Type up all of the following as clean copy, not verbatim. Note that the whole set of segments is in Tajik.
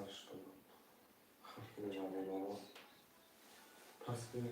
Сарш додам. Бародаро, пас ки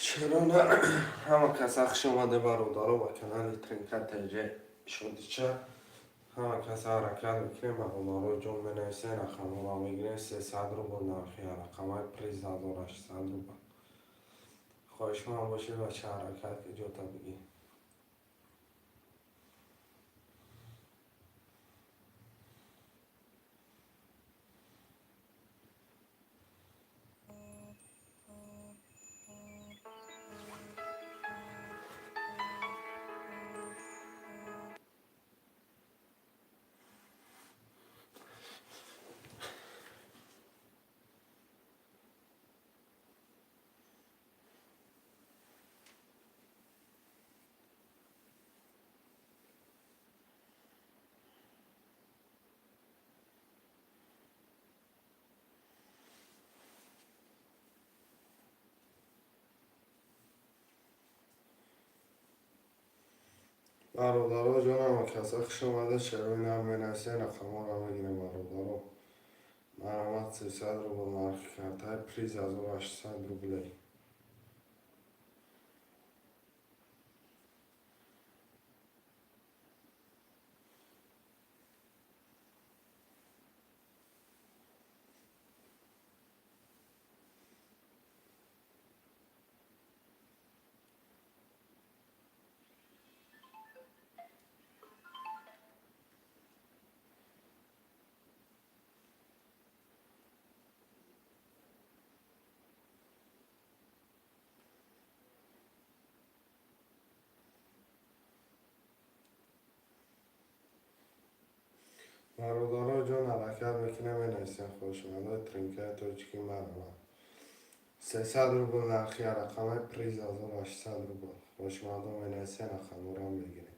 Чаро ҳама каса хуш омаде, бародаро, ба канали Тринка ТЖ Шодича. Ҳама каса ҳаракат мекунем, бародаро ҷон, менависен, рақамҳоро мегирем. 300 рубл нархи рақамҳои приз, 1800 рубл. Хоҳишманд бошед, бача, ҳаракат иҷота бигир. Бародаро ҷон, ҳама каса хуш омада. Чарои нам менависен, рақамҳоро мегирем, бародаро. Марҳамат, 300 рубл нархи картаи приз, 1800 рублей. Бародаро ҷон, ҳаракат мекунем, менависем, хоҳишмандои тринкаи тоҷикӣ, марҳамат. 300 рубл нархи рақамаи приз, 1800 рубл. Хоҳишмандо менависем, рақамҳоро мегирем.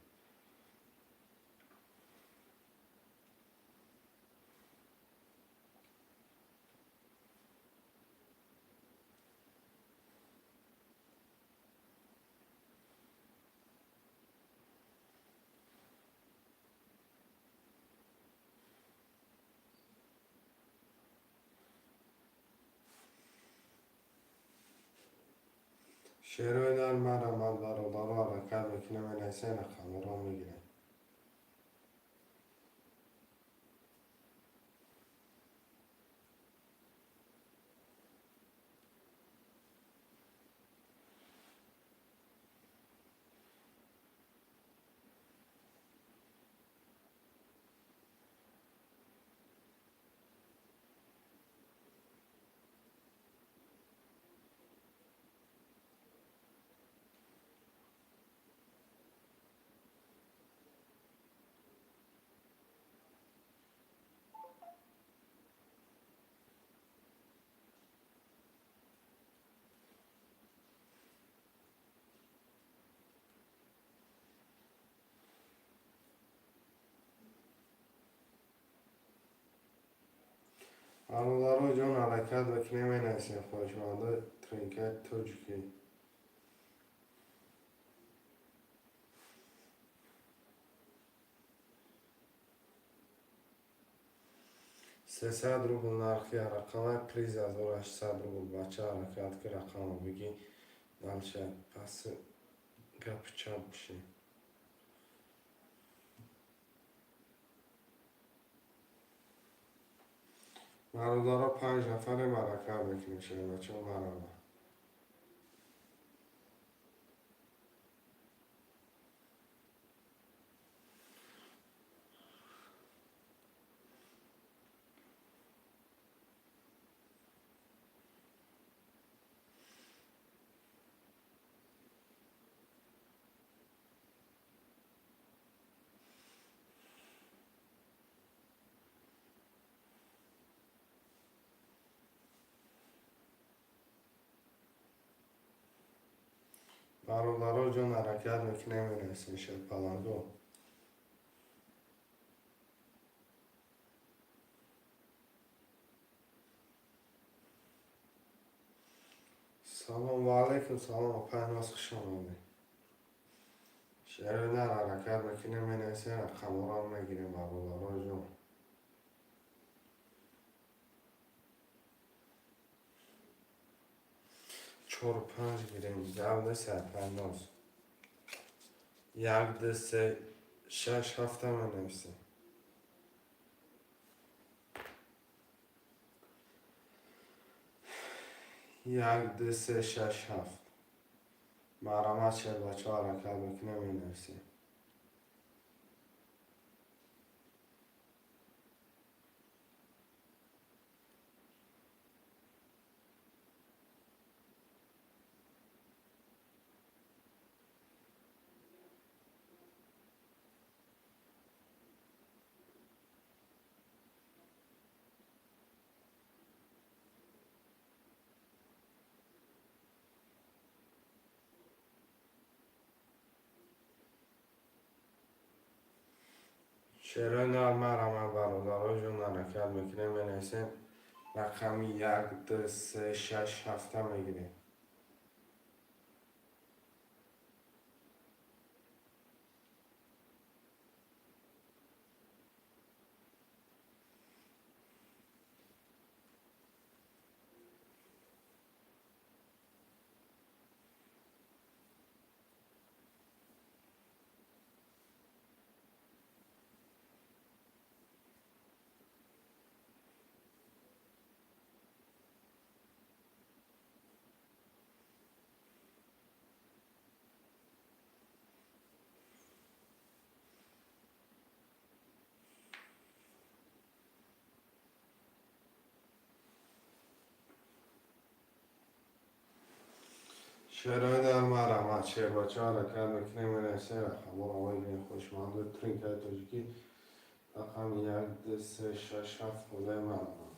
Шерои нар, марҳамат, бародаро, ҳаракат мекунем, менависем, рақамҳоро мегирем. Бародаро ҷон, ҳаракат мекунем, менависем, хоҳишмандои тринкаи тоҷикӣ. 300 рубл нархи рақамаи приз, 1800 рубл. Бача, ҳаракат ки, рақамро бигӣ, дальше пас гапи чап бишӣ. Бародаро, панҷ нафарем, ҳаракат мекунем. Шербачаҳо, марҳамат. Бародаро ҷон, ҳаракат мекунем, менависем, шерпаланго. Салом, ва алайкум салом, апай Ноз, хуш омадед. Шерои нар, ҳаракат мекунем, менависем, рақамҳоро мегирем, бародаро ҷон. Чору панҷ гирем, гап нест, апай Ноз. Як, ду, се, шаш, ҳафта менависем. Як, ду, се, шаш, ҳафт. Марҳамат, шербачаҳо, ҳаракат мекунем, менависем. Шерои нар, марҳамат, бародаро ҷон, ҳаракат мекунем, менависем, рақами як, ду, се, шаш, ҳафта мегирем. Шерои нар, марҳамат, шербачаҳо, ҳаракат мекунем, менависем, рақамҳоро мегирем. Хоҳишмандои тринкаи тоҷикӣ. Рақами як, ду, се, шаш, ҳафт болои марҳамат.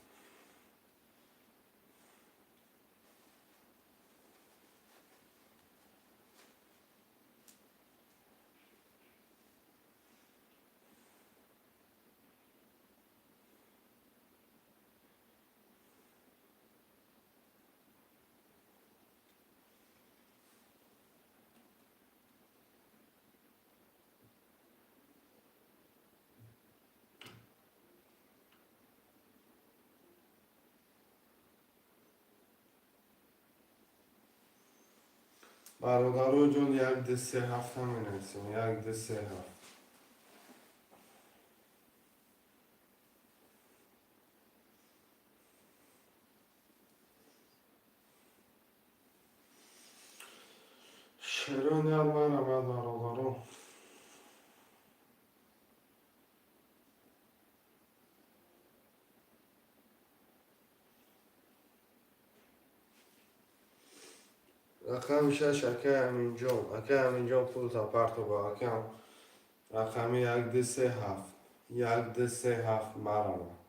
Бародаро ҷон, як, ду, се, ҳафта менависем. Як, ду, се, ҳафт. Шерони марҳамат, бародаро. Рақами шаш, акай Аминҷон. Акай Аминҷон, пулта парто ба акам. Рақами як, ду, се, ҳафт. Як, ду, се, ҳафт, марҳамат.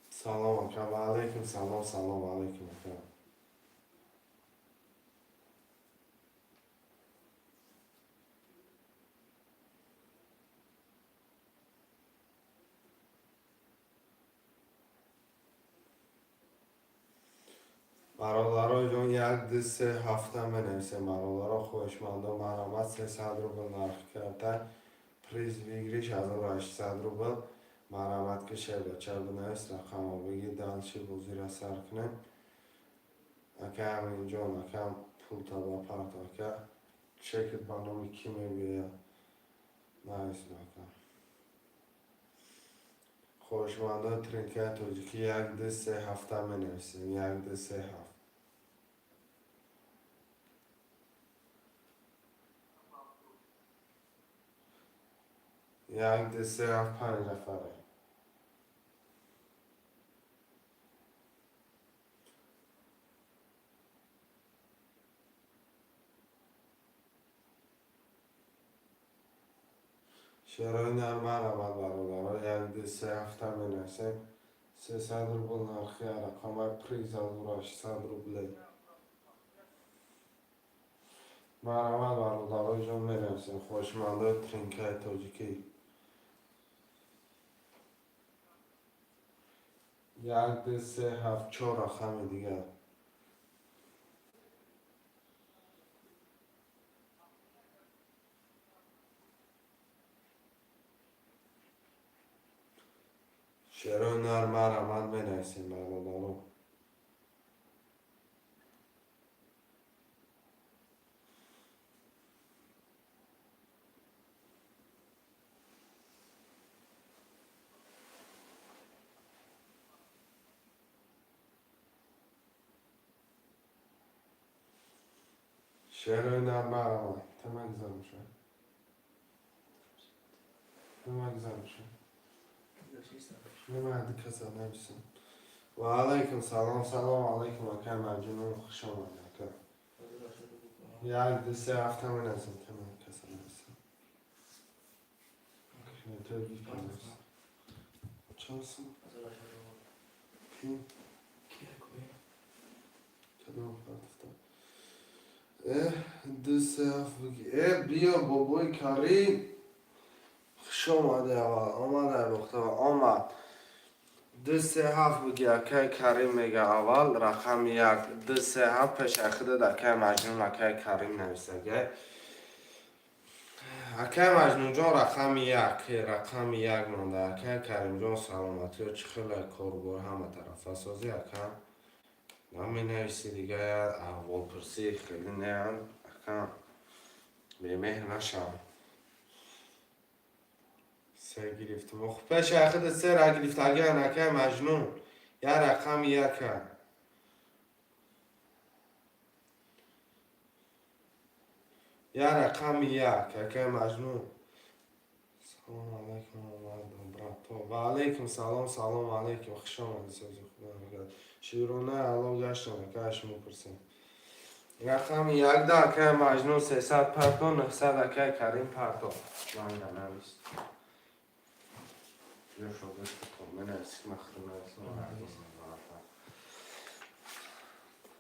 Салом, ака. Ва алайкум салом, салом алайкум, ака. Бародаро ҷон, як, ду, се, ҳафта менависем. Бародаро, хоҳишмандо, марҳамат. 300 рубл нархи карта, приз выигрыш 1800 рубл. Марҳамат, ки шербача бинавис, рақамро бигир, дальше бозира сар кунем. Ака Аминҷон, акам, пулта ба парто, ака. Чекит ба номи кӣ мебиёяд? Навис, ака. Хоҳишмандои тринкаи тоҷикӣ, як, ду, се, ҳафта менависем. Як, ду, се, ҳафт. Як, ду, се, ҳафт, панҷ нафаре. Шерои нар, марҳамат, бародаро. Як, ду, се, ҳафта менависем. 300 рубл нархи рақамаи, приз 1800 рубле. Марҳамат, бародарои ҷон, менависем. Хоҳишмандои тринкаи тоҷикӣ. Як, ду, се, ҳафт, чор рақами дигар. Шерои нар, марҳамат, менависем, бародаро. Шерои нар, марҳамат. Тема гузар мешавад, тема гузар мешавад. Нема каса нависем. Ва алайкум салом, салом алайкум, акай Маҷнун, хуш омадед, ака. Як, ду, се, ҳафта менависем, тема каса нависем. Тоҷик навис. Чанд сум? Ки? Кадом партофта? Ду, се, ҳафт бигӣ. Биё, бобои Карим. Хуш омадӣ аввал. Омада бохта омад. Ду, се, ҳафт бигӣ, акай Карим мега аввал. Рақами як, ду, се, ҳафт, пешаи худат акай Маҷнун, акай Карим нависагай. Акай Маҷнунҷон, рақами як, рақами як монда. Акай Каримҷон, саломатиё, чӣ хеле корбор ҳама тарафа созӣ, ака? Наменависӣ дига, аҳволпурсӣ хеле неам, ака, бемеҳр нашав. Се гирифтум. Ох, пешаи худат сера гирифтагиан, акай Маҷнун. Я рақами яка. Я рақами як, акай Маҷнун. Салом алайкум, брато. Ва алайкум салом, салом алайкум. Хуш омадӣ, сози худо. Широнаи алло гаштам, ака, шумо пурсем. Рақами якда акай Маҷнун 300 парто, 900 акай Карим парто. Манга навис.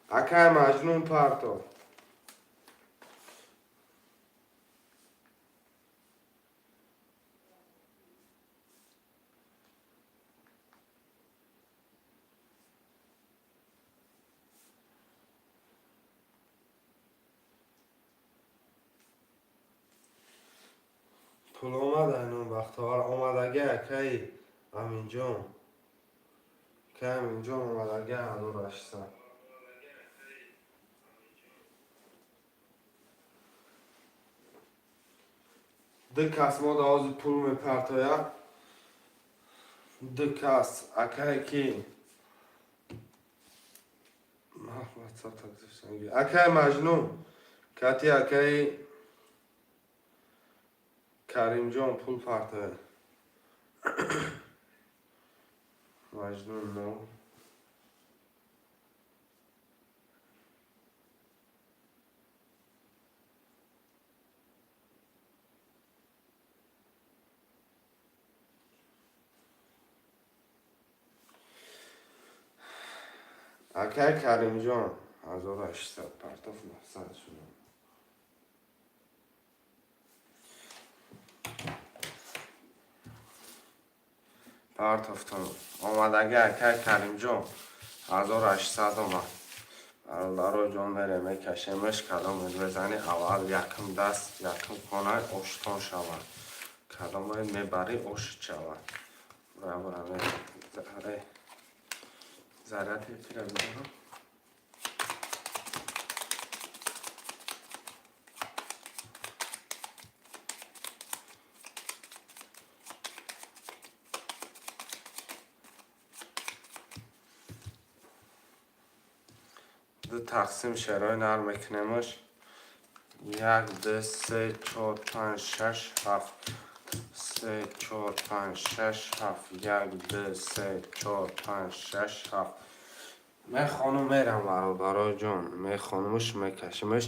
Акай Маҷнун парто. Пул омада, инон бахтовар омадаги акаи Аминҷон. Акаи Аминҷон омадаги 1800. Ду кас мо давози пул мепартояд. Ду кас акае ки акаи Маҷнун кати акаи Каримҷон пул партояд. Маҷнун но. Акай Каримҷон 1800 партоф, 900 шуд. Партофтон омадаги акай Каримҷон 1800 омад. Бародаро ҷон, мерем, мекашемаш, кадомед мезани, аввал якум даст, якум хона оштон шавад. Кадомед мебарӣ, ошт шавад. Бура, бура, заряд эфира бидорам. Ду тақсим шерои нар мекунемаш. Як, ду, се, чор, панҷ, шаш, ҳафт. Се, чор, панҷ, шаш, ҳафт. Як, ду, се, чор, панҷ, шаш, ҳафт. Мехонум, мерам, бародарои ҷон, мехонумш, мекашимаш.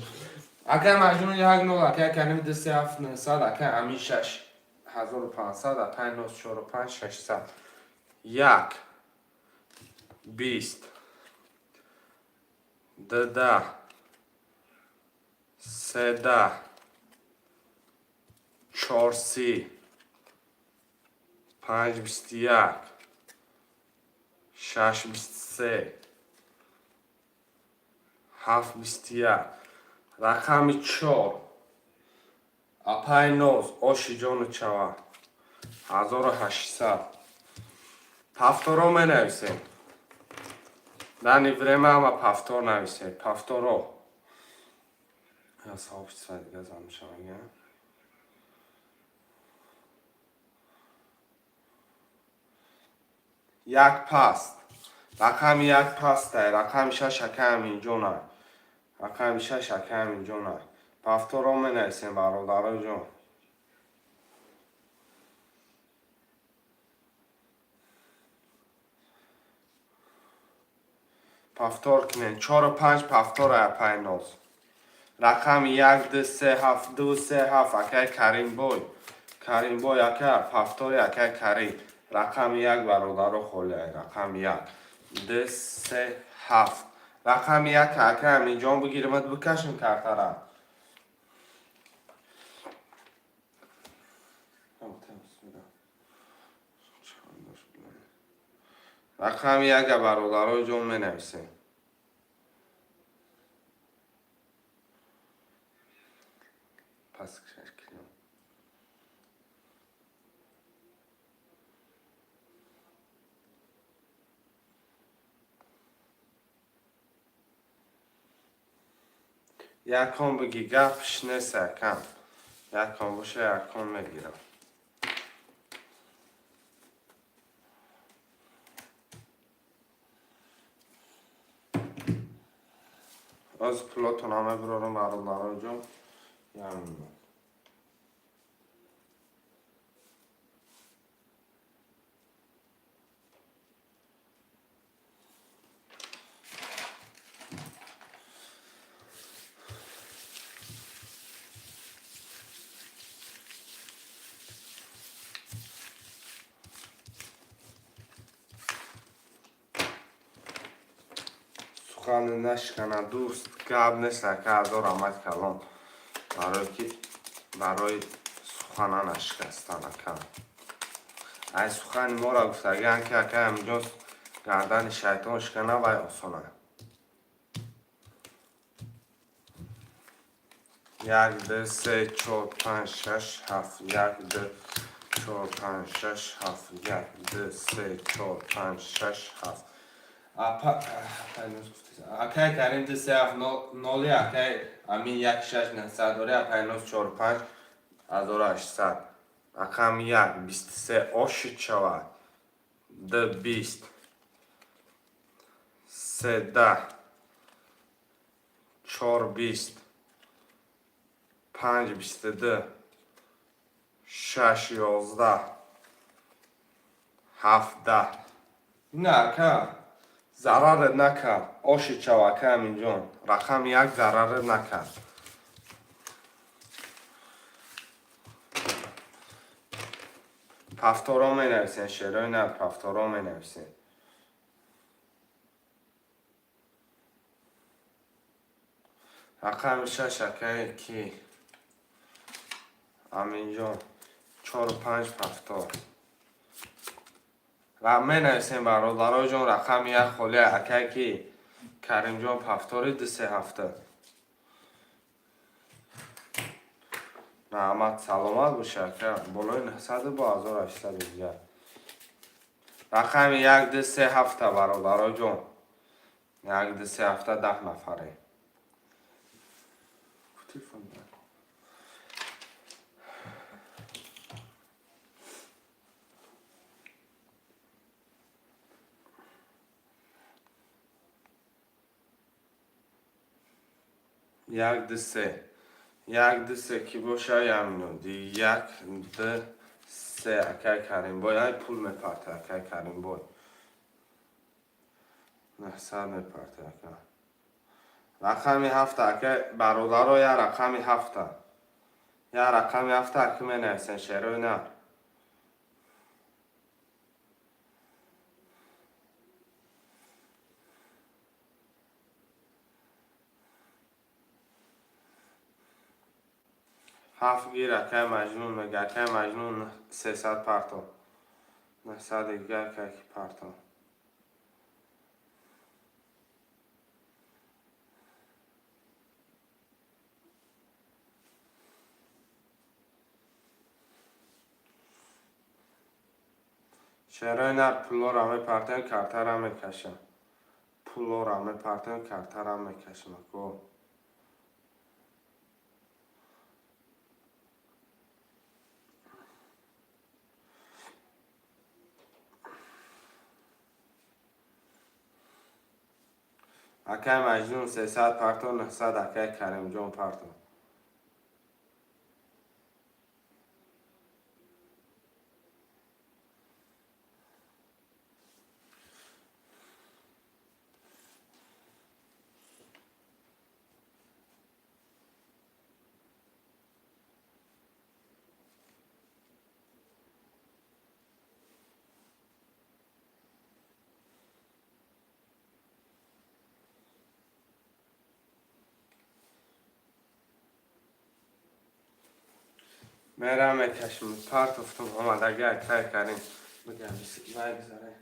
Акай Маҷнун як нол, акай Карим ду, се, ҳафт, 900, акай Амин 6500, акай Ноз чору панҷ, 600. Як, 20, 2, 3, 4, 30, 5, 21, 6, 23, 7, 21. Рақами чор. Апай Ноз, оши ҷону чава. 1800. Повторо менависем. Данный время ҳама повтор нависем. Повторо. Я сообщество дига замшавага. Як паст. Рақами як пастай. Рақами шаш акай Аминҷонай. Рақами шаш акай Аминҷонай. Повторо менависем, бародарои ҷон. Повтор кунем. Чору панҷ повтор, апай Ноз. Рақами як, ду, се, ҳафт, ду, се, ҳафт, акай Каримбой. Каримбой ака, повтори акай Карим. Рақами як, бародаро, холиай. Рақами як. Ду, се, ҳафт. Рақами як акай Аминҷон бигиримад, бикашем картара. Рақами яка бародарои ҷон менависем. Пас кило. Якон биги, гапш нест, акам. Якон боша, якон мегирам. Оз пулотон ҳама бирорам, бародарои ҷон. Ямин. Сухани нашикана дӯст, гап нест, ака, ҳазор раҳмат калон. Барое ки барои сухана нашикастан, ака. Ай сухани моро гуфтагиан ки ака ҳаминҷо гардани шайтон шикана, вай осона. Як, ду, се, чор, панҷ, шаш, ҳафт. Як, ду, чор, панҷ, шаш, ҳафт. Як, ду, се, чор, панҷ, шаш, ҳафт. Акай Карим ду, се, ҳафт, ноли, акай Амин як, шаш, 900 дори, апай Ноз чор, панҷ, 1800. Рақами як, 23 ошид шавад. Д, 20, се, 10, чор, 20, панҷ, 22, шаш, 11, ҳафт, 10. На, ака, зарарат накард. Ошид шав, ака Аминҷон. Рақами як зарарат накард. Повторо менависен, шерои на, повторо менависен. Рақами шаш, акае ки Аминҷон, чору панҷ, повтор. Менависем, бародароҷон, рақами як холия, акае ки Каримҷон, повтори ду, се, ҳафта. Раҳмат, саломат боша, ака. Болои 900 бо 1800 дигар. Рақами як, ду, се, ҳафта, бародароҷон. Як, ду, се, ҳафта, 10 нафаре. Телефон. Як, ду, се. Як, ду, се ки боша, як минут. Як, ду, се, акай Каримбой. Ай пул мепарта, акай Каримбой. 900 мепарта, ака. Рақами ҳафта, ака, бародаро, я рақами ҳафта. Я рақами ҳафта, ака, менависен, шерои на. Ҳафт гир, акай Маҷнун мега, акай Маҷнун 300 парто. 900 дигар акай ки парто. Шерои нар, пулора мепартем, картара мекашам. Пулора мепартем, картара мекашам, ако. Акай Маҷнун 300 парто, 900 акай Каримҷон парто. Мерам мекашем, партофтум омадаги акай Карим. Бигам, вай гузаре.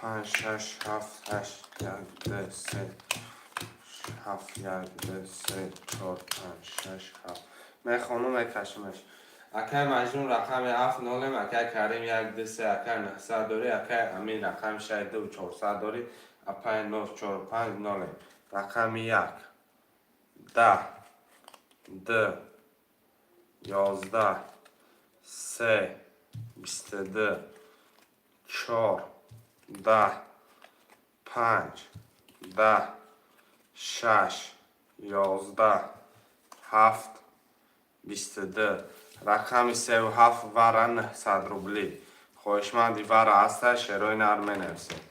Панҷ, шаш, ҳафт, ҳашт, як, ду, се, ҳафт, як, ду, се, чор, панҷ, шаш, ҳафт. Мехонум, мекашимаш. Акай Маҷнун рақами ҳафт нолем, акай Карим як, ду, се, акай 900 дорӣ, акай Амин рақами шаш, ду, 400 дорӣ, апай Ноз чор, панҷ, нолем. Рақами як, 10, ду. 11, 3, 22, 4, 10, 5, 10, 6, 11, 7, 22. Рақами севу ҳафт, вара 900 рублӣ. Хоҳишманди вара ҳаста, шерои нар менависед.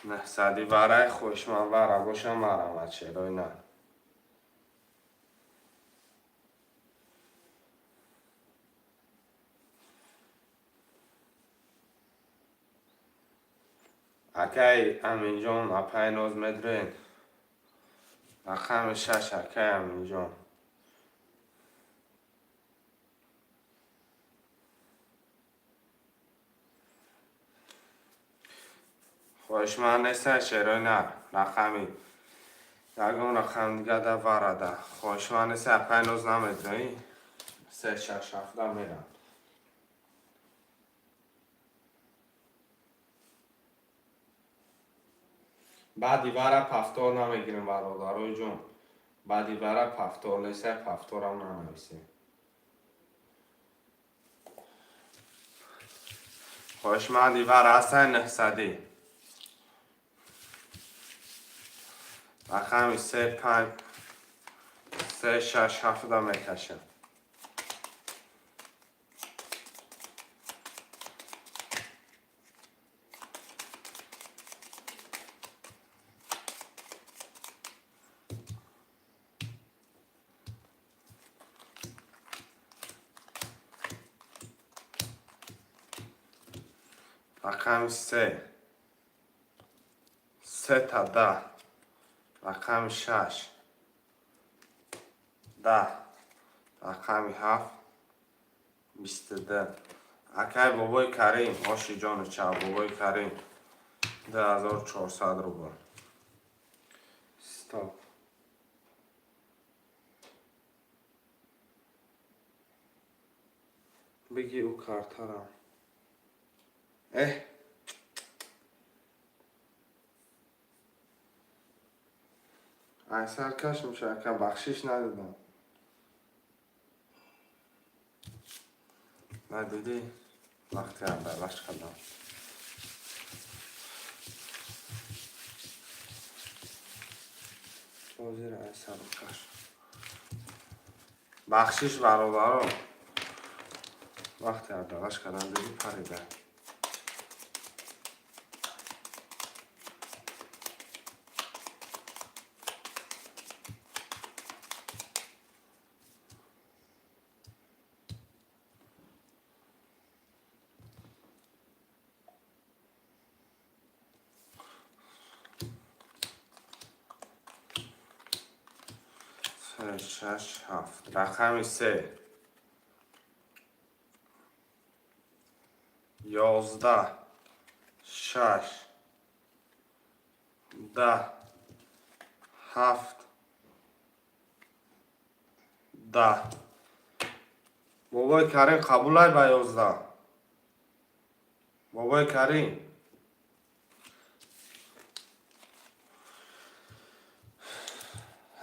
900-и варай, хоҳишманд вара боша, марамад, шерои нар. Акай Аминҷон, апай Ноз медроен. Рақами шаш, акай Аминҷон. Хоҳишманд неста, шерои нар. Рақами ягон рақам дига да варада. Хоҳишманд неста, апай Ноз намедроӣ? Се, шаш, ҳафта мерам. Баъди вара повтор намегирем, бародарои ҷон. Баъди вара повтор неста, повторам нанависем. Хоҳишманди вара ҳастай, 900-ӣ. Рақами се, панҷ, се, шаш, ҳафта мекашам. Рақами се, сета 10, рақами шаш, 10, рақами ҳафт, 22. Акай бобои Карим, оши ҷону чав, бобои Карим, 2400 рубл. Стоп. Биги ӯ картарам. Эҳ. Айсар каш меша, ака, бахшиш, надидам. Надидӣ? Вақте андалаш кардам. Ҳозир айсару каш. Бахшиш, бародаро. Вақте андалаш кардам, диди парида. Се, шаш, ҳафт. Рақами се. 11, шаш, 10, ҳафт, 10. Бобои Карим, қабулай ба 11. Бобои Карим.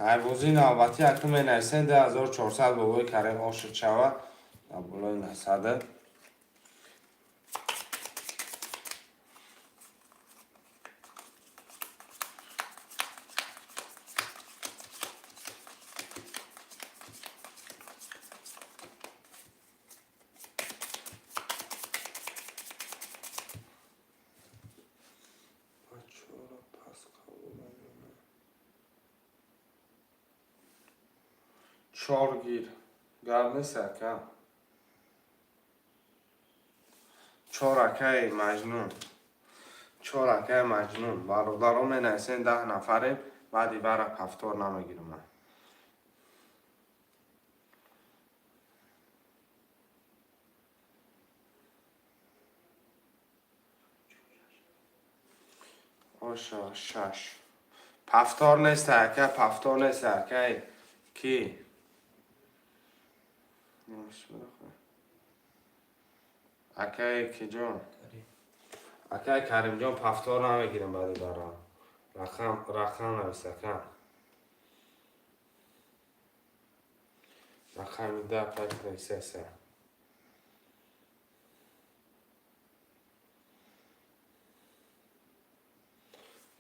Ҳайбозии навбатӣ акну менависем 2400, бобои Карим, ошид шава. Дар болои 900. Бачора пас қабулам ё не? Чор гир. Гап нест, ака. Чор, акаи Маҷнун. Чор, акаи Маҷнун. Бародарон, менависем, 10 нафарем, баъди вара повтор намегирам ман. Оша шаш. Повтор нест, ака, повтор нест, акаи ки? Акаи киҷон? Акаи Каримҷон, повтор намегирам баъди вара. Рақам, рақам навис, ака. Рақами 2, апай Принсесса.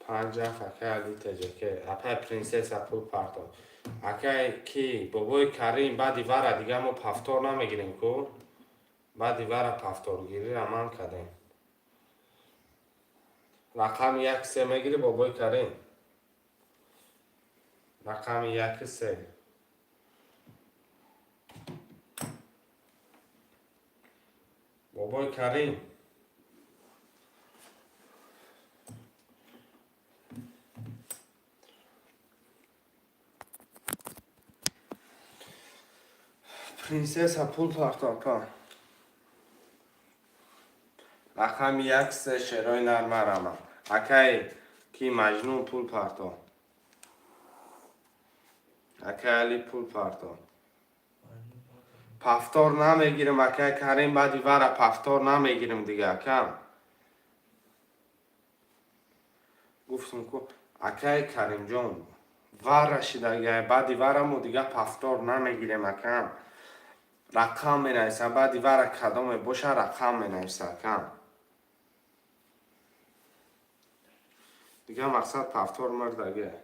5 7, акай Али Теҷеке. Апай Принсесса, пул парто. Акай ки, бобои Карим, баъди вара дига мо повтор намегирем ку. Баъди вара повторгириро ман кардем. Рақами 1, 3 мегирӣ, бобои Карим? Рақами 1, 3. Бобои Карим. Принсесса, пул парто, апа. Рақами 1, 3, шерои нар, марама. Акай ки, Маҷнун, пул парто. Акай Али, пул парто. Повтор намегирем, акай Карим, баъди вара повтор намегирем дига, акам. Гуфтум ку, акай Каримҷон, вара шидагай, баъди вара мо дига повтор намегирем, акам. Рақам менависам, баъди вара кадоме боша, рақам менависа, акам. Дига мақсад повтор мурдаге.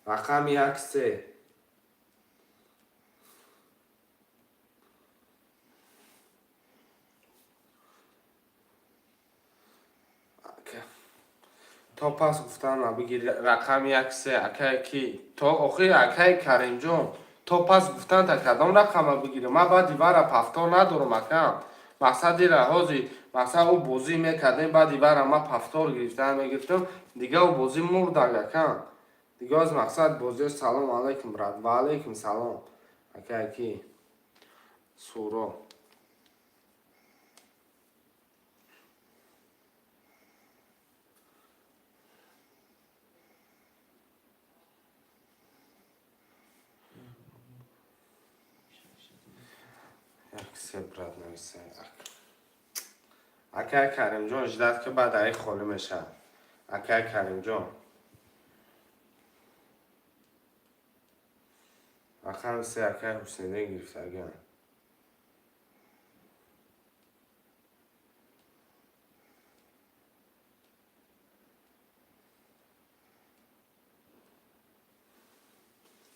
Рақами 1, 3. То пас гуфтан бигир, рақами 1, 3, акай ки, то охир, акай Каримҷон, то пас гуфтан та кадом рақама бигирам? Ман баъди вара повтор надорам, акам. Мақсадира ҳози мақсад ӯ бозӣ мекардем, баъди вара ман повтор гирифтан мегирифтам, дига ӯ бозӣ мурдаг, акам. Дига оз мақсад бозиё. Салом алайкум, брат. Ва алайкум салом, акай ки, Суро. 1, 3, брат, нависа. Акай Каримҷон, ждать ки баъд аи холӣ мешавад, акай Каримҷон. Рақами 3, акай Ҳусайнӣ гирифтагиам.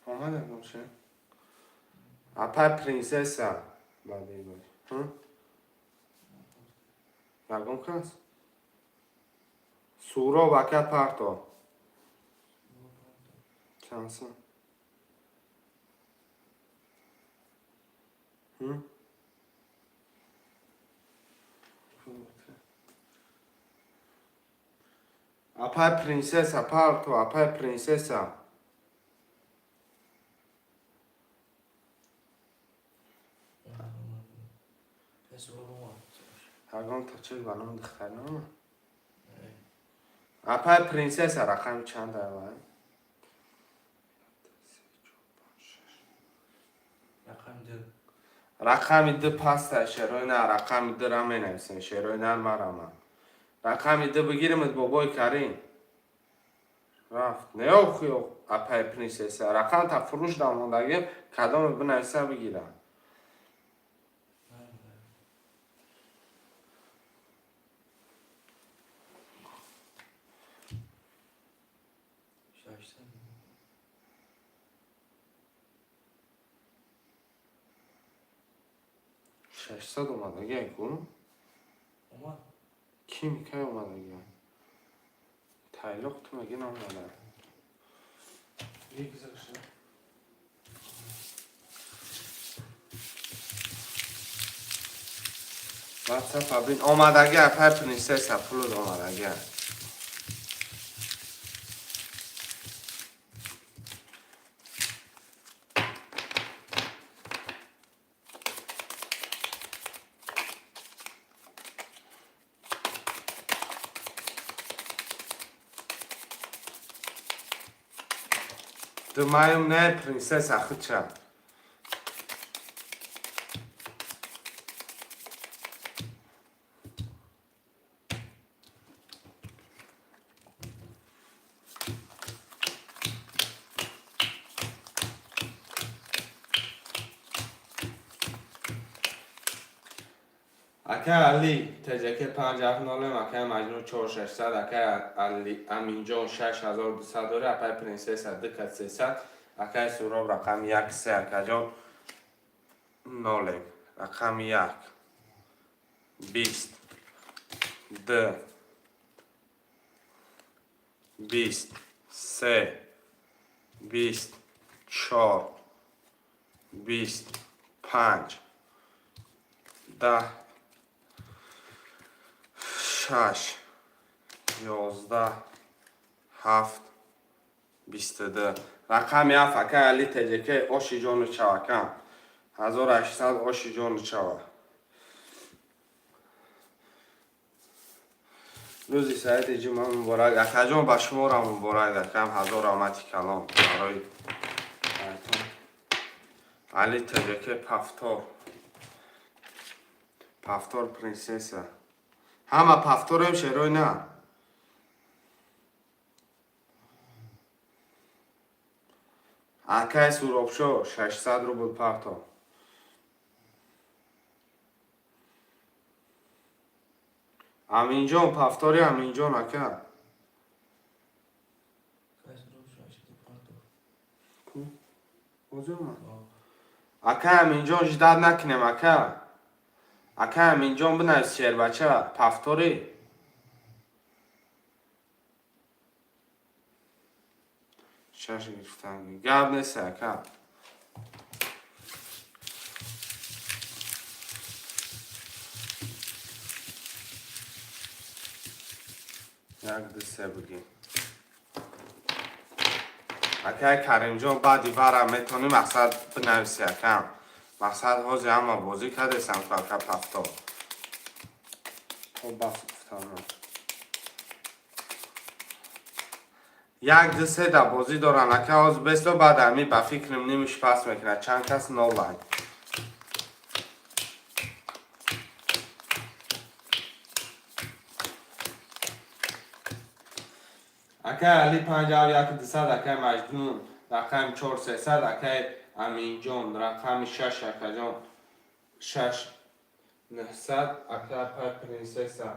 Омада боша. Апай Принсесса, баъди ягон кас. Суроб, ака, парто. Чанд сум? М? Апай Принсесса, парто, апай Принсесса. Ягон тачил ба номи духтар нома. Апай Принсесса, рақами чанд ава? Рақами 2. Рақами 2 паста, шерои нар, рақами 2 ра менависем, шерои нар, марама. Рақами 2 бигиримед, бобои Карим. Рафт. Не, охи, апай Принсесса. Рақам та фурӯш дамондагим, кадоме бинависа, бигирам. Наомада. 600. 600 омадагиай ку? Омад. Ким, кай омадагиай? Тайлоқ ту меги наомада. Бигзашта. Ватсап бин, омадаги, апай Принсесса, пулуд омадаги. Думаем, не, Принсесса хуча. Акай Али ТЖК 570, акай Маҷнун 4600, акай Али Аминҷон 6200 дори, апай Принсесса 2300, акай Суроб рақами 1 3, акаҷон нолем. Рақами 1 20 2 20 3 20 4 20 5 10 6 11 7 22. Рақами 7, акай Али ТЖК, оши ҷону чавакам 1800, оши ҷону чава. Рӯзи саиди ҷумъа муборак, акаҷон, ба шуморо муборак, акам, ҳазор раҳмати калон барои Али ТЖК. Повтор, повтор, принсесса, ҳама повторем, шерой на. Акай Суробшо, 600 рубл парто. Аминҷон, повтори, Аминҷон ака. Акай Суроб 600 парто. Озима. Ака Аминҷон, ждать накунем, ака. Ака Аминҷон, бинавис, шербача, повтори. Шаш гирифтан. Гап нест, ака. Як, ду, се бигӣ. Акай Каримҷон, баъди вара метавонӣ, мақсад, бинависи, акам. Мақсад, ҳозир ҳама бозӣ кардесам ку, ака, повтор. То бас гуфтам. Як, ду, се да бозӣ доранд, ака, ҳозир бесто, баъд ами ба фикрам нимиш пас мекунад. Чанд кас нолай. Акай Али 51 200, акай Маҷнун рақами 4300, акай Аминҷон рақами 6, акаҷон, 6900, ака апай Принсесса.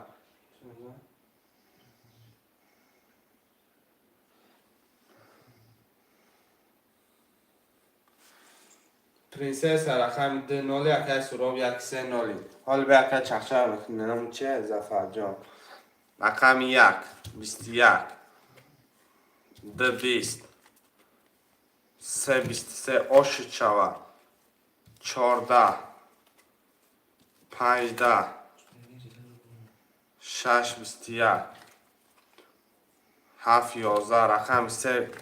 Принсесса рақами 2 ноли, акай Суроб 1 3 ноли. Ҳоли бе, ака, чахчах мекунем, че Зафарҷон. Рақами 1 21 2 20 3 23, оши чава, 14 5 6 21 7 11, рақами 3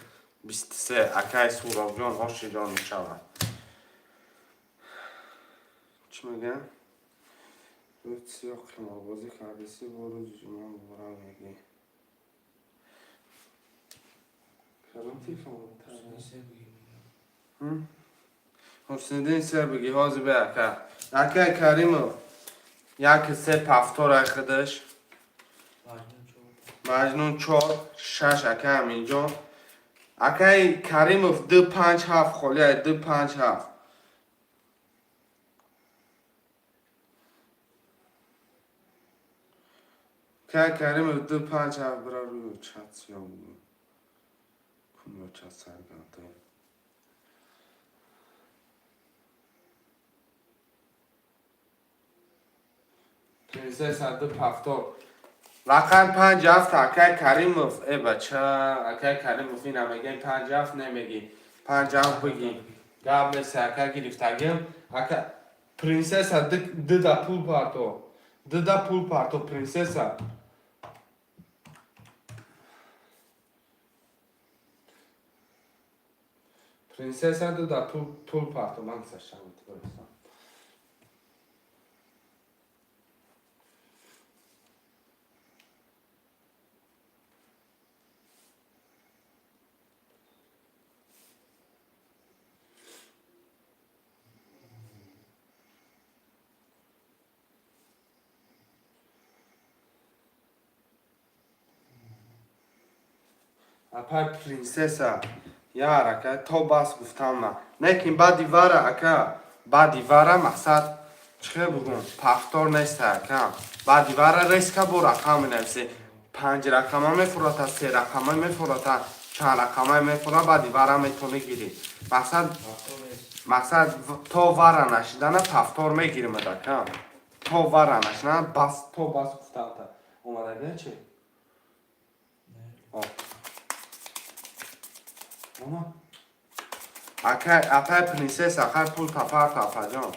23, акай Суробҷон, оши ҷон мешавад. Чӣ мегӯям? Рӯзи сиёҳ қиморбозӣ кардеси, бо рӯзи ҷумъа муборак мегӯӣ. Кадом телефон? Се бигӣ. Ҳусниддин, се бигӣ, ҳозир бе, ака. Акай Каримов як се, повтора худаш. Маҷнун чор. Маҷнун чор шаш, акай Аминҷон. Акай Каримов ду панҷ ҳафт холия, ду панҷ ҳафт. Акай Каримов ду панҷ ҳафт, бира рӯи чат сиёҳ буд. Кунё чат саргарда. Принсесса ду повтор. Рақам панҷ ҳафт, акай Каримов. Э бача, акай Каримов, ина мегем панҷ ҳафт, немегӣ. Панҷ ҳафт бигӣ. Гап нест, ака, гирифтагим. Ака принсесса ду да пул парто. Ду да пул парто, принсесса. Принсесса ду да пул парто. Ман гузаштам. Бирестам. Апай принсесса, яр, ака, то бас гуфтам ма. Лекин баъди вара, ака, баъди вара, мақсад, Чӣ бугум, повтор нест, акам. Баъди вара резко бо рақам менависе. Панҷ рақама мефурата, се рақама мефурата, чанд рақама мефура, баъди вара метавонӣ гирӣ. Мақсад мақсад то вара нашидана повтор мегирим, акам. То вара нашидана бас, то бас гуфтанта. Омадагия чи? Ома. Акай, апай принсесса, хай пул тапарта, апаҷон.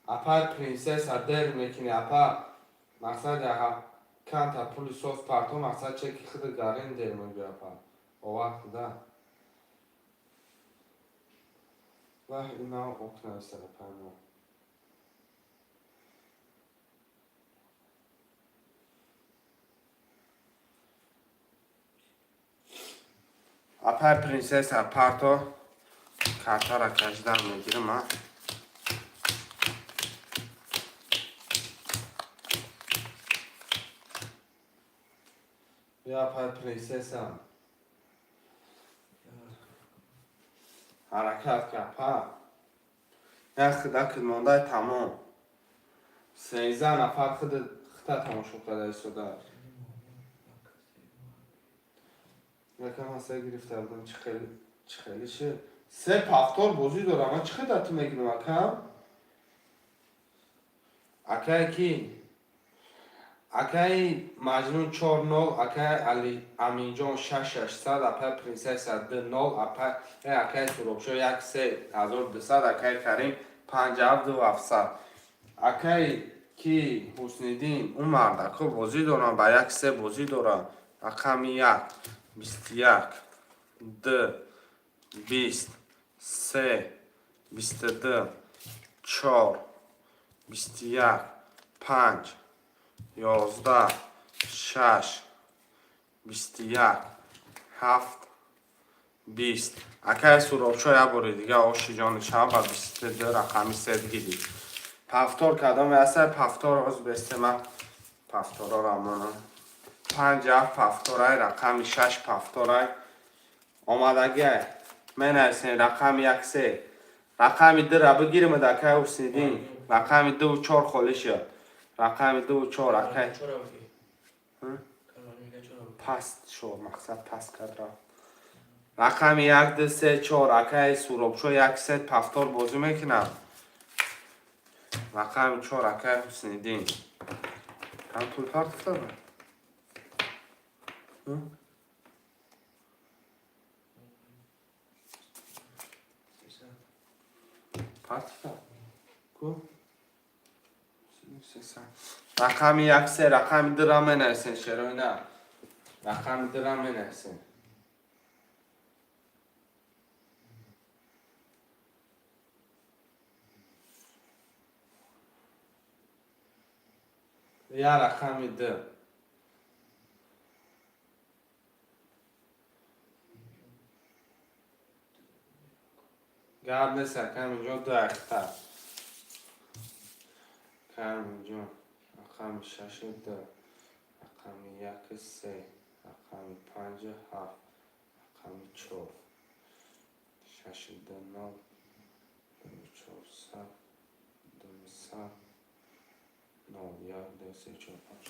Апай принсесса, дер мекунӣ, апа. Мақсад канта пули соф парто, мақсад чеки худ гарин дер мегӯ, апа. Овар худа. Ваҳ, ина окна апай мо. Апай принсесса, парто, картара кашидан мегирам, а. Бия, апай принсесса. Ҳаракат ка, апа. Як хида кидмондай тамом. 13 нафар хида хита тамошо карда истода. Якам аса гирифта будам, чӣ хеле чӣ хеле ши. Се повтор бозӣ дорам, ман чӣ хел ту мегирам, акам? Акай ки? Акаи Маҷнун 4-0, акаи Али Аминҷон 6-600, апаи принсесса 2-0, апаи акаи Суробшо 1-3200, акаи Карим 5-7-700. Акаи ки Ҳусниддин, ӯ мардако бозӣ дорам, ба як се бозӣ дорам. Рақами як, 21, ду, 20, се, 22, чор, 21, панҷ, 11, шаш, 21, ҳафт, 20. Акаи Суробшо, як бори дига оши ҷони шава, ба 22 рақами се гирӣ. Повтор кардам, яса повтор оз бестема повторора монам. Панҷ ҳафт повторай, рақами шаш повторай. Омадагиай. Менависем рақами як се. Рақами дура бигирим, акаи Ҳусниддин. Рақами дуву чор холӣ шуд. Рақами дуву чор, акай. Паст шо, мақсад паст кард рафт. Рақами як, ду, се, чор, акаи Суробшо як се повтор бозӣ мекунад. Рақами чор, акаи Ҳусниддин. Ҳам пул партофта? Ҳм? Партофта? Ку? Рақами як се, рақами дура менависем, шерои на. Рақами дура менависем. Я рақами ду. Гап нест, акам инҷо ду ахта. Акам инҷо рақами шаши ду, рақами яки се, рақами панҷи ҳафт, рақами чор. Шаши ду нол, ду чорсад, дусад, нол, як, ду, се, чор, панҷ.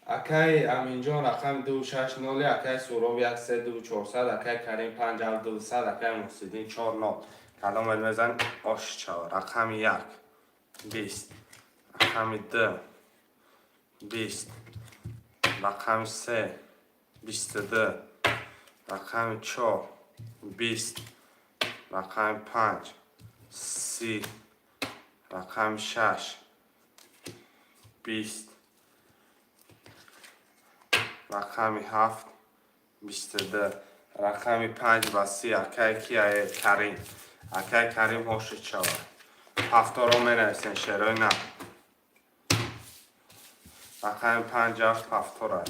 Акаи Аминҷон рақами ду шаш ноли, акаи Суроб як се ду чорсад, акаи Карим панҷ ҳафт дусад, акаи Муҳсиддин чор нол. Кадом мезан ош чава. Рақами як, 20, рақами ду, 20, рақами се, 22, Рақами чор 20, рақами панҷ 30, рақами шаш 20, рақами ҳафт 22, рақами панҷ ба 30. Акай кияе? Карим. Акай Карим, ҳошид шавад. Ҳафторо менависем, шерои на. Рақами панҷ, ҳафт, ҳафтора.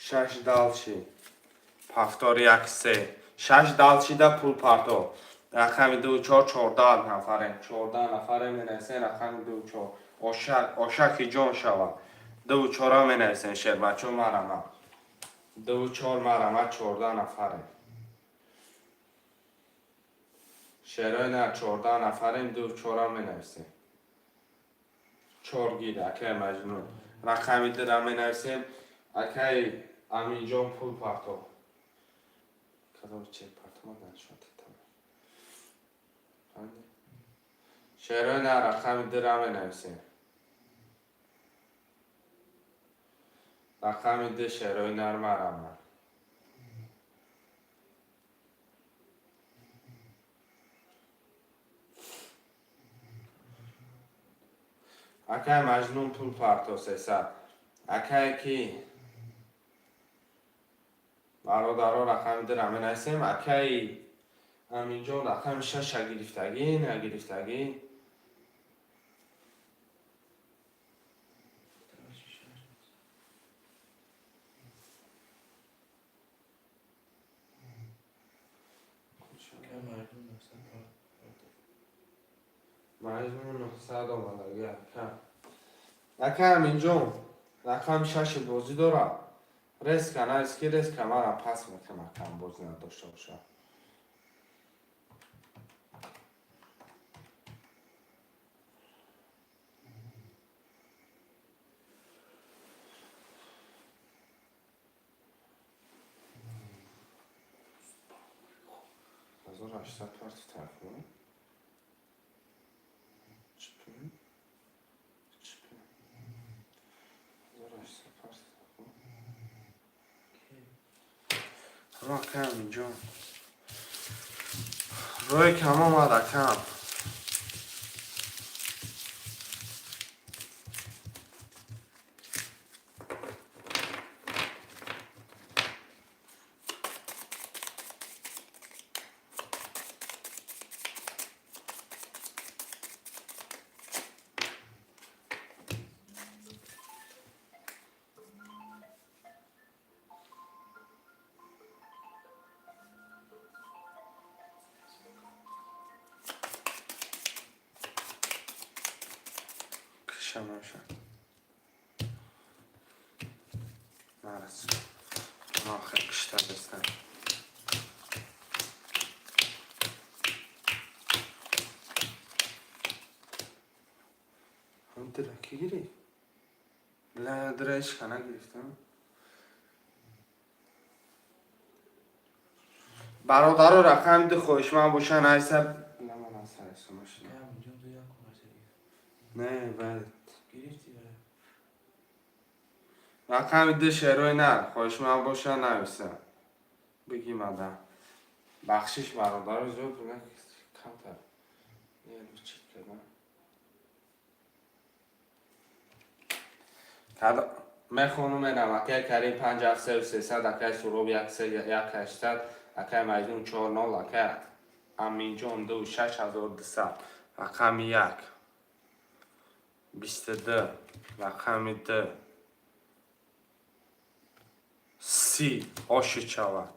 Шаш дальше. Ҳафтори як, се. Шаш дальше да пул парто. Рақами ду, чор, 14 нафарем. 14 нафарем, менависем рақами ду, чор. Ошак, ошаки ҷон шавад. Ду, чора менависем, шербачо, марама. Ду, чор, марама, 14 нафарем. Шерои на, 14 нафарем, ду, чора менависем. Чор гир, акай Маҷнун. Рақами дура менависем. Акай Аминҷон, пул парто. Кадом чек парто ма нишон додам. Фаҳмидӣ? Шерои на, рақами дура менависем. Рақами ду, шерои нар, марама. Акай Маҷнун, пул парто, 300. Акай ки? Бародаро, рақами дура менависем. Акай Аминҷон рақами шаша гирифтагӣ, нагирифтагӣ? Дальше шаш. Акай Маҷнун 900 парто. Маҷнун 900 омадагӣ, ака. Акай Аминҷон рақами шаши бозӣ дорад. Резко навис, ки резко мара пас мекунам, акам бозӣ надошта бошад. 1800 парти телефон. Чипи? Чипи. 1800 парти телефон. Ки? Ҳама, акай Аминҷон. Рӯи кам омад, акам. Кишамаша. Нарас. Охир кишта бестам. Ҳам дира ки гирифт? Бля, дира ҳеч ка нагирифтам. Бародаро, рақами ду хоҳишманд боша, найса. Бля, ман аз сари сума шудам. Акай Аминҷон ду як конверса гирифт. Не, баъд. Гирифтӣ ва? Рақами ду, шерои нар, хоҳишманд боша, нависа. Бигӣ мада. Бахшиш, бародаро, зуд камтар. Чит кардам. Мехонум, мерам. Акай Карим панҷ ҳафт сеу 300, акай Суроб як се як 800, акай Маҷнун чор нол, акай Аминҷон ду 6200. Рақами як 22, рақами ду 30, оши чава,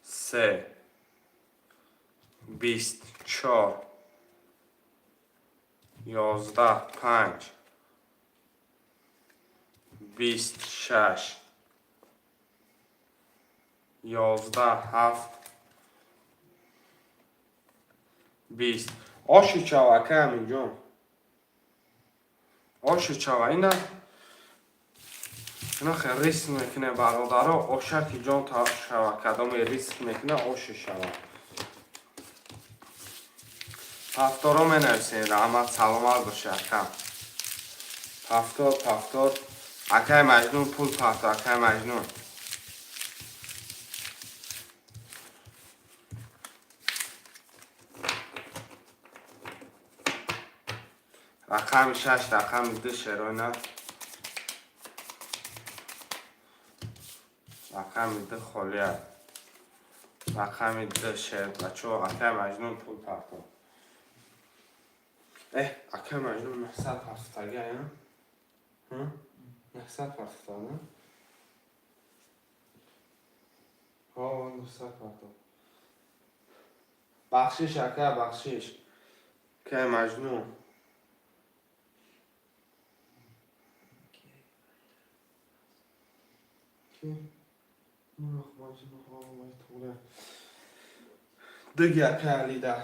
се, 20, чор, 11, панҷ, 20, шаш, 11, ҳафт, 20. Оши чава, акай Аминҷон, оши чава. Ина хел риск мекуне, бародаро. Ошаки ҷон шава, кадоме риск мекуне, оши шава. Ҳафторо менависем. Раҳмат, саломат боши, ака. Ҳафтод, ҳафтод. Акай Маҷнун, пул парто, акай Маҷнун. Рақами шаш, рақами ду, шерона. Рақами ду холия. Рақами ду шер, бачо, акай Маҷнун пул партон. Э, акай Маҷнун 900 партофтага, я? 900 партофтага? Ҳо, 900 партоф. Бахшиш, ака, бахшиш. Акай Маҷнун. Ки? Дыги, акай Алида.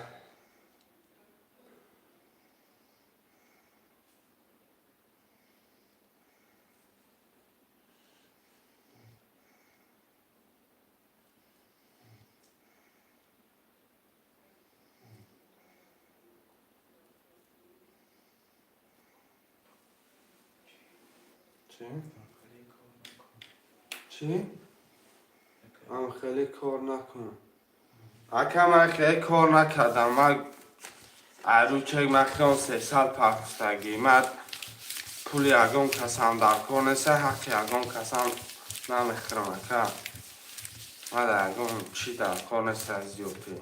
Чӣ? Чӣ? Ам хеле кор накун. Ака, ман хеле кор накардам. Ман аручек ман хелон 300 партофтагӣ. Ман пули ягон касам дар кор неста, ҳаққи ягон касам намехӯрам, ака. Ман дар ягон чӣ дар кор неста зиёдӣ.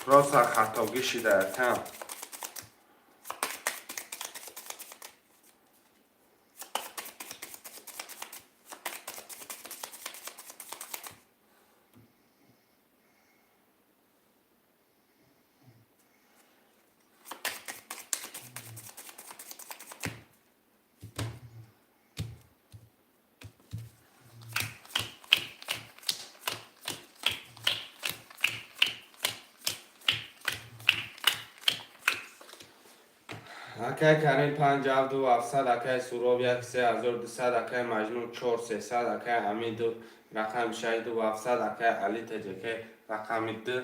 Просто хатогӣ шида, ака. Акай Карим панҷ ҳафт ду ҳафтсад, акай Суроб як 3200, акай Маҷнун чор сесад, акай Ҳамид ду рақами шаш ду ҳафтсад, акай Али Таҷаке рақами ду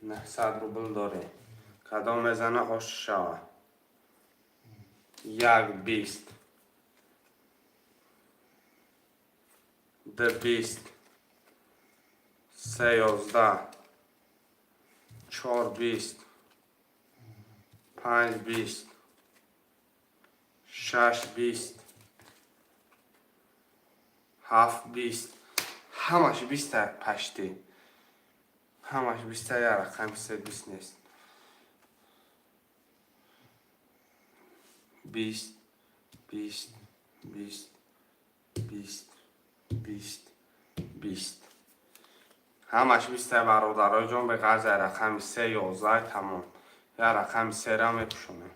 900 рубл дорем. Кадом мезана, ош шава. Як 20. Ду 20. Се 11. Чор 20. Панҷ 20. Шаш 20. Ҳафт 20. Ҳамаш биста пашти. Ҳамаш биста, як рақами се 20 нест. 20, 20, 20, 20, 20, 20. Ҳамаш биста, бародарои ҷон, бе ғарз як рақами се 11 тамом. Як рақами сера мепӯшонем.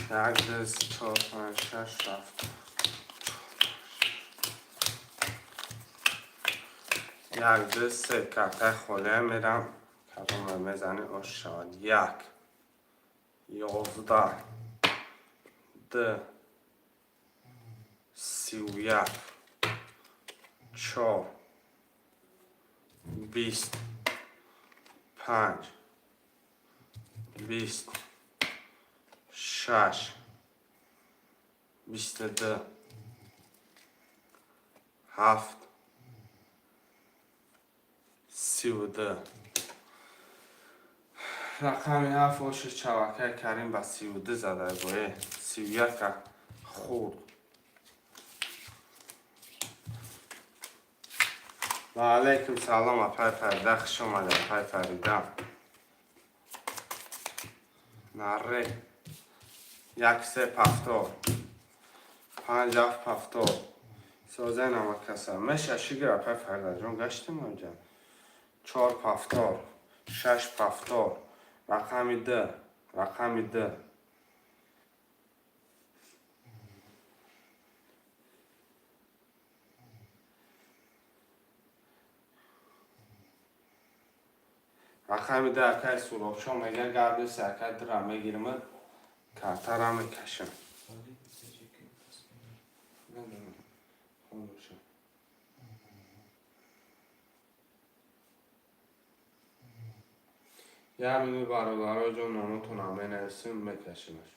Як, ду, се, чор, панҷ, шаш, ҳафт. Як, ду, се картаи холия мерам. Кадома мезанӣ, ош шавад. Як, 11, ду, 31, чор, 20, панҷ, 20, шаш, 22, ҳафт, 32. Рақами ҳафт оши чавакаи Карим ба 32 зада бое. 31-а хурд. Ва алайкум салом, апай Фарида, хуш омадед, апай Фарида. Наре. Як се пафтор. Панҷ ҳафт пафтор. Созай намакаса. Меша шигир, апай Фаридаҷон, гаштем оҷа. Чор пафтор. Шаш пафтор. Рақами д. Рақами д. Рақами ду, акай Суробшо мега, гап нест, акай, дура мегирим, картара мекашам. Вале таҷики пас Медонам. Хонуша. Як минут, бародаро ҷон, номотонам менависем, мекашимаш.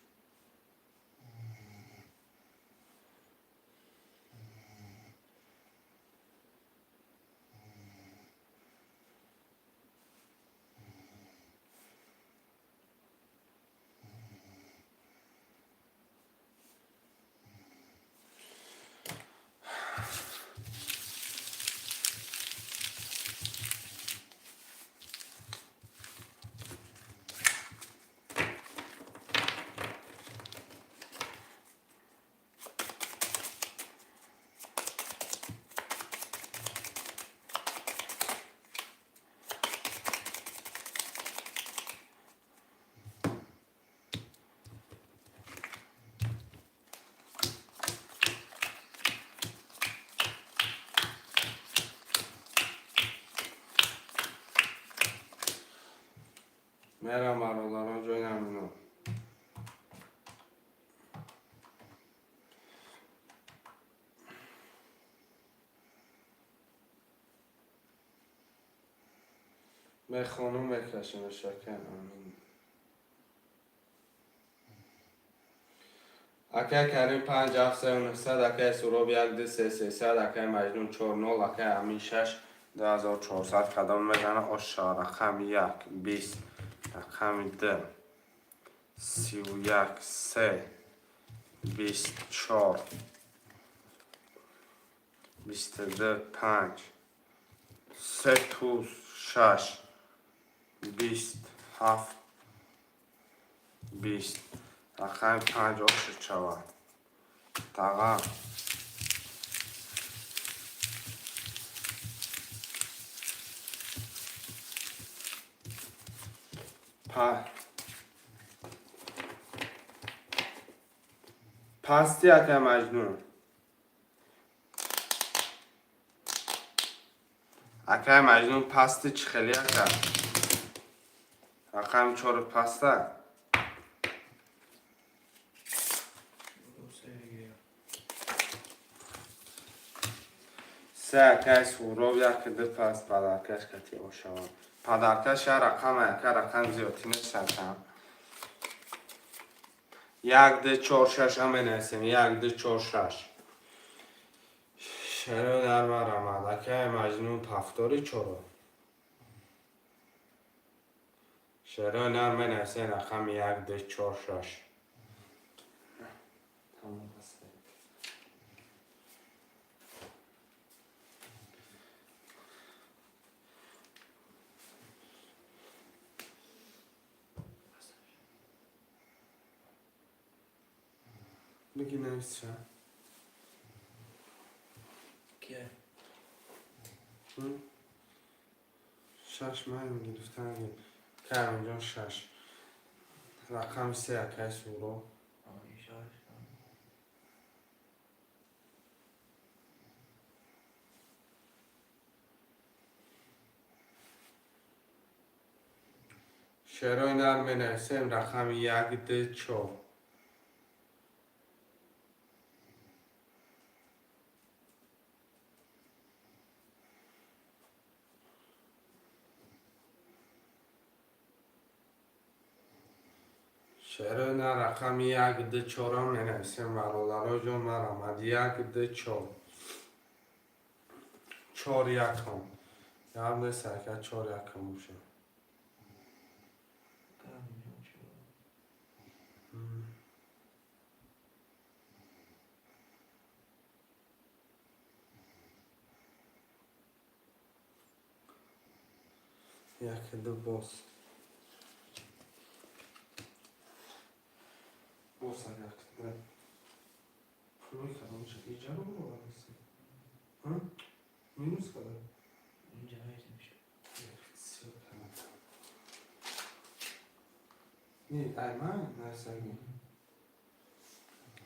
Мерам, бародаро ҷон, амино. Мехонум, мекашимаш, акай Амин. Акай Карим панҷ ҳафт се нӯҳсад, акай Суроб як ду се сесад, акай Маҷнун чор нол, акай Амин шаш 2400. Кадом мезана оша? Рақами як 20, рақами ду 31, се 24, 22 панҷ, се туз шаш, 20 ҳафт, 20. Рақами панҷ ошуд шавад. Таға. Пасти, акай Маҷнун. Акай Маҷнун, пасти чӣ хеле, ака? Рақами чору паста. Ду се бигирем. Се, акай Суроб, як ду паст, подаркаш кати ошавад. Подаркаш я рақам, ака, рақам зиёдтӣ нестакам. Як ду чор шаш ҳам менависем. Як ду чор шаш. Шаро дар марамад. Акай Маҷнун, ҳафтори чоро. Шаро нар менависем рақами як ду чор шаш. Тамом аст. Бигӣ, нависша. Кия? Шаш маем гирифтан. Карамҷон, шаш. Рақами се, акай Суро. Шаш. Шерои нар менависем рақами як ду чор. Шерои нар рақами як ду чорам менависем, бародаро ҷон, марамад. Як ду чор. Чор якам. Гап нест, ака, чор якам боша. Карамҷон чор. Як ду боз. Боз як ду. Пулои кадомша? Иҷаро бовариси? Минус када? Инҷа нависем. Всё, када. Не, ай ман насаги.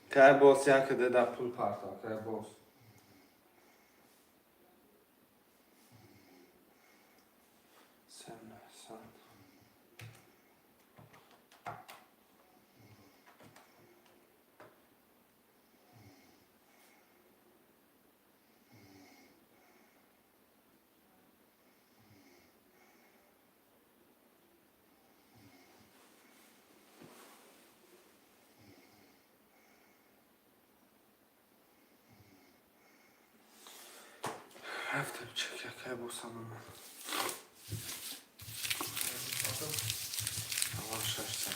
Кай боз як ду да пул парта, кай боз. Сен, сан. Рафтем чек, акай босам омад. Аввал 600.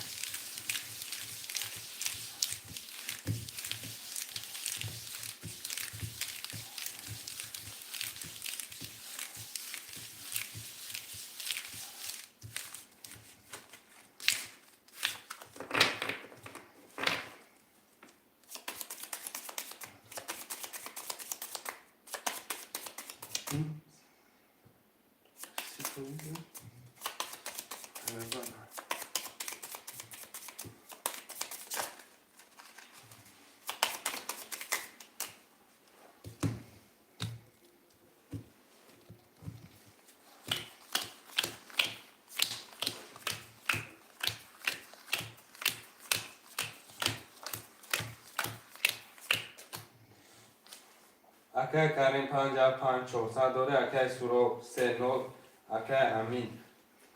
Акай Карим 5 5 400 дорӣ, акай Суроб 3 0, акай Амин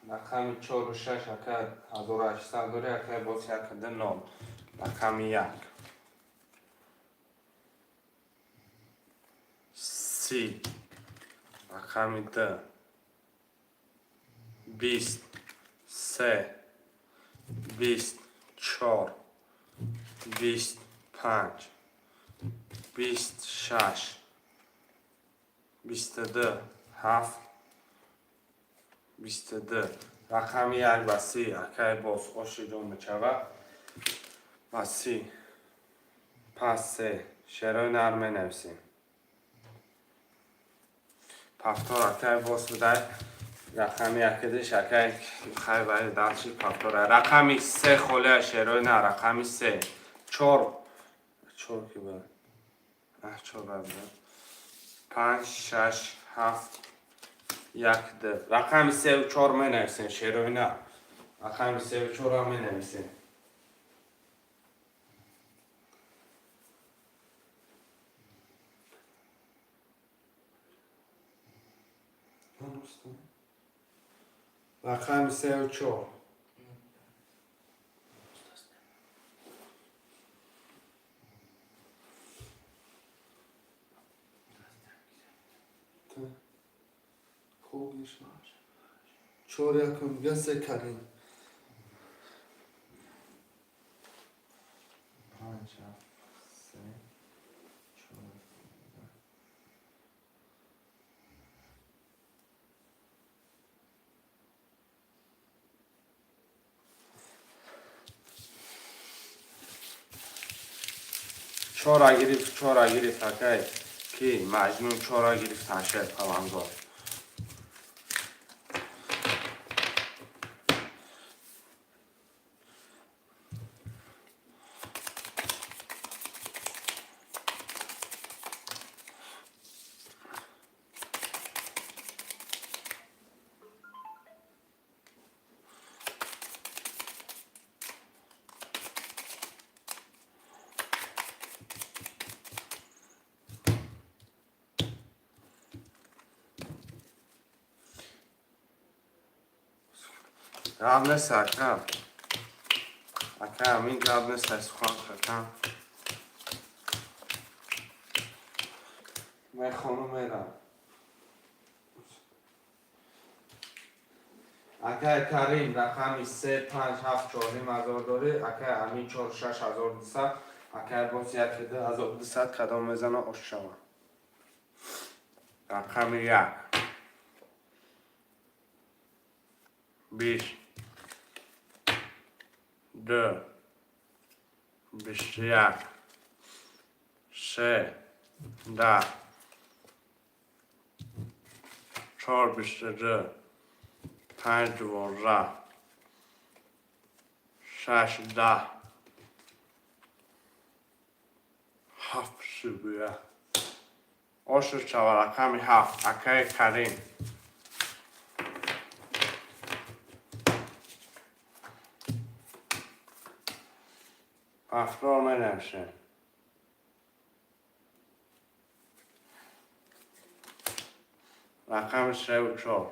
рақами 4 6, акай 1800 дорӣ, акай боз 1 0, рақами 1. 30, рақами 2, 23, 24, 25, 26, 22, 7, 22. Рақами 1 ба 30, акай боз ошиҷон мешавад ба 30. Пас се шерои нар менависем. Повтор, акай боз будай, рақами якидиш, акай хай вай дальше повтор. Рақами 3 холия, шерои нар, рақами 3, 4, 4 ки буд? 4 буд. 5, 6, 7, 1, 2. Рақами 3 4 менависем, шерои нар. Рақами 3 4 менависем. Рақами 3 4. Хуб мешавад. Чор якум дига се, Карим. Панҷ, ҳафт, се, чор. Чора гирифт, чора гирифт, акай ки Маҷнун чора гирифт, ҳашер палангор. Гап нест, ака. Ака, амин, гап нест, сухан ака. Мехонум, мерам. Акай Карим рақами 3 5 7 4,5 ҳазор дорӣ, акай Амин 4 6 1200, акай боз 1 2 1200. Кадом мезана, ош шава. Рақами 1, 20, 2, 21, 3, 10, 4, 22, 5, 12, 6, 10, 7, 31. Ошу шава, рақами 7, акаи Карим. Повтор менависем. Рақами 3 4.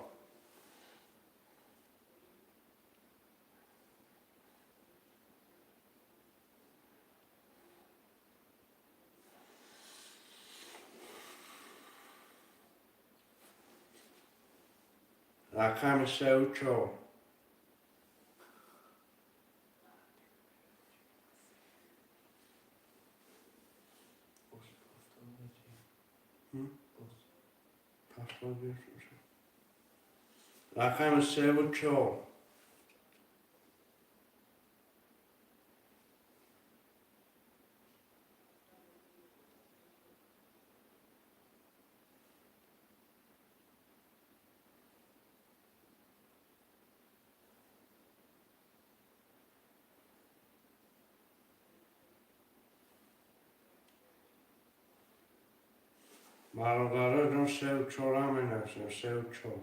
Рақами сеу чор. Рақами севу чор. Бародаро ҷон, севу чора менависем, севу чор.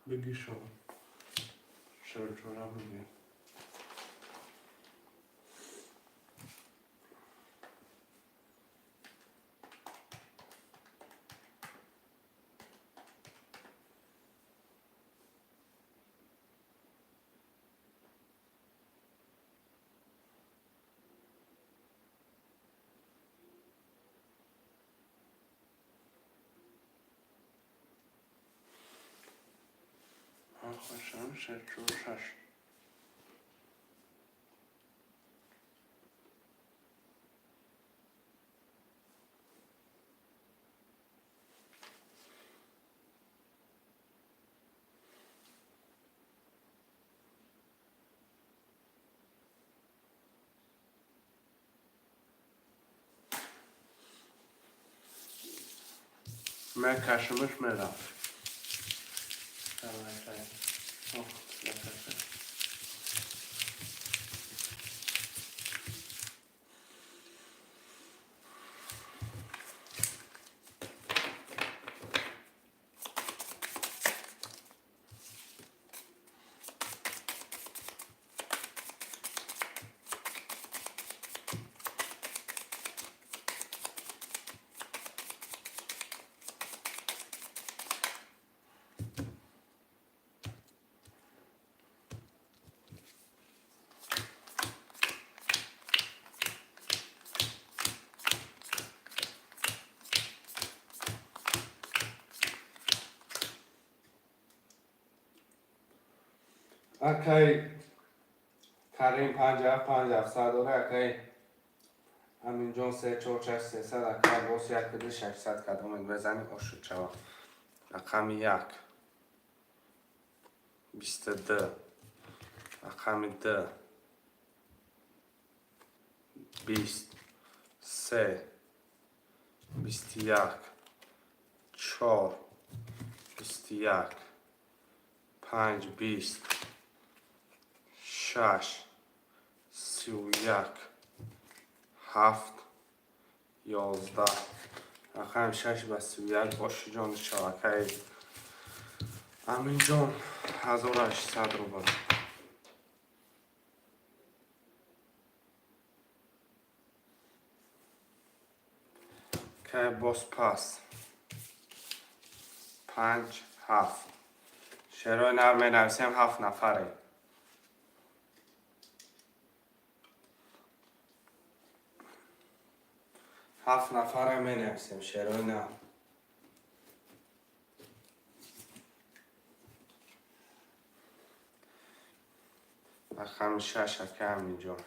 Бигӣ шумо. Севу чора бигӣ. Хошам, се, чор, шаш. Мекашимиш, меравад. Давай, давай. Ох, накашем. Акай Карим, панҷ панҷ ҳафтсад дора. Акай Аминҷон, се чор шаш сесад. Акай Аббос, як ду шашсад. Кадомед безани, ошуд шава. Рақами як, 22, рақами д, 20, се, 21, чор, 21, панҷ, 20, шаш, 31, ҳафт, 11. Рақами шаш ба 31 ошиҷон шабакаи Аминҷон, 1800 рубл. Кай боз пас, панҷ, ҳафт. Шерои нар менависем, ҳафт нафаре. Ҳафт нафаре менависем шерои нар. Рақами шаш, ака Аминҷон.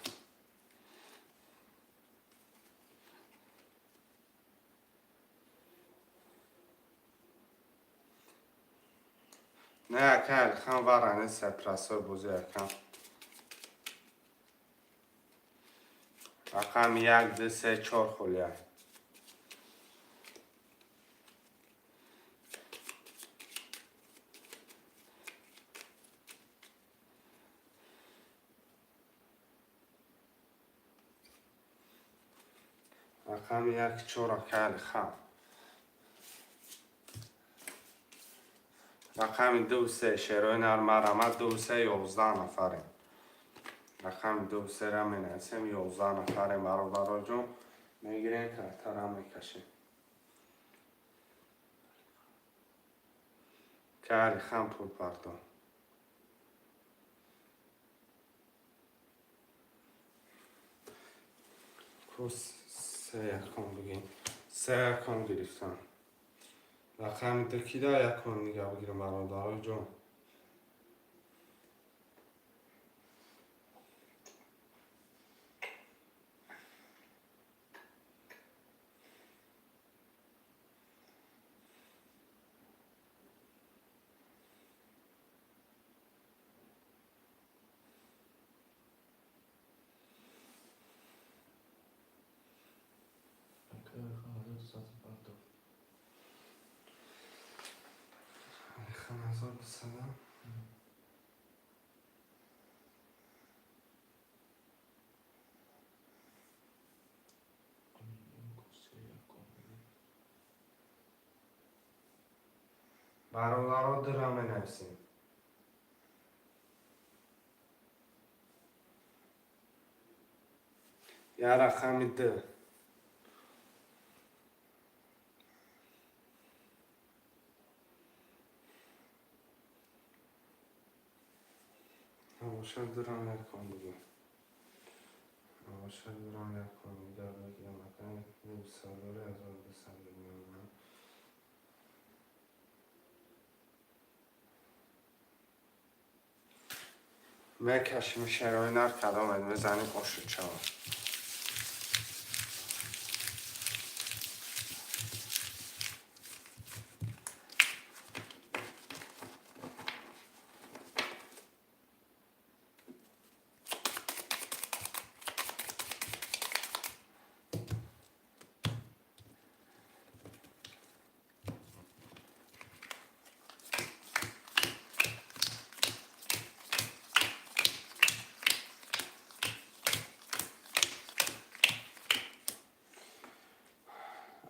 Не, ака Алихан, вара нест, прасой бозӣ, ака. Рақами як, ду, се, чор холия. Рақами як, чор, ака Алихан. Рақами ду, се, шерои нар, марамат. Ду, се, 11 нафарем. Рақами ду, сера менависем, 11 нафарем. Бародароҷон, мегирем, картара мекашем. Ка Алихан пул парто. Ку се яком бигем. Се яком гирифтам. Рақами ду кида яком дига бигирам, бародаро ҷон. Ака Алихан 1250. Алихан 1200. Ку се яком бигем. Бародаро, дура менависем. Я рақами ду. Набошад, дурам яком бигем. Набошад, дурам яком дига бигирам. Ака сардори 1200 бигирам. Мекашим, шерои нар кадомед мезанем, ошу чава.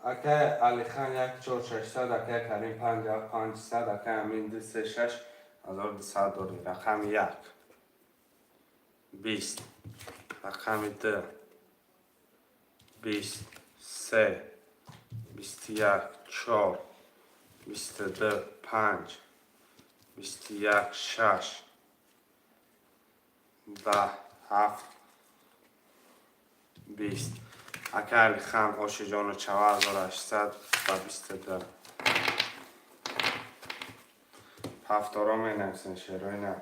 Акай Алихан як чор шашсад, акай Карим панҷ ҳафт панҷсад, акай Амин ду се шаш 1200 дорӣ. Рақами як 20, рақами ду 20, се 21, чор 22, панҷ 21, шаш 10, ҳафт 20. Акай Алихан ошиҷону чава 1800 ба 22. Ҳафторо менависен, шерои на.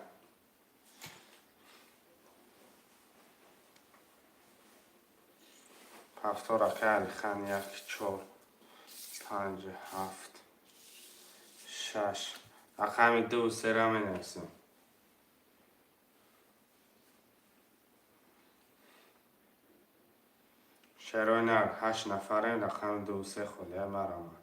Ҳафтор, акай Алихан як чор панҷ ҳафт шаш. Рақами дуву сера менависем. Шерои нар, ҳашт нафарем, рақами дуву се холия марамад.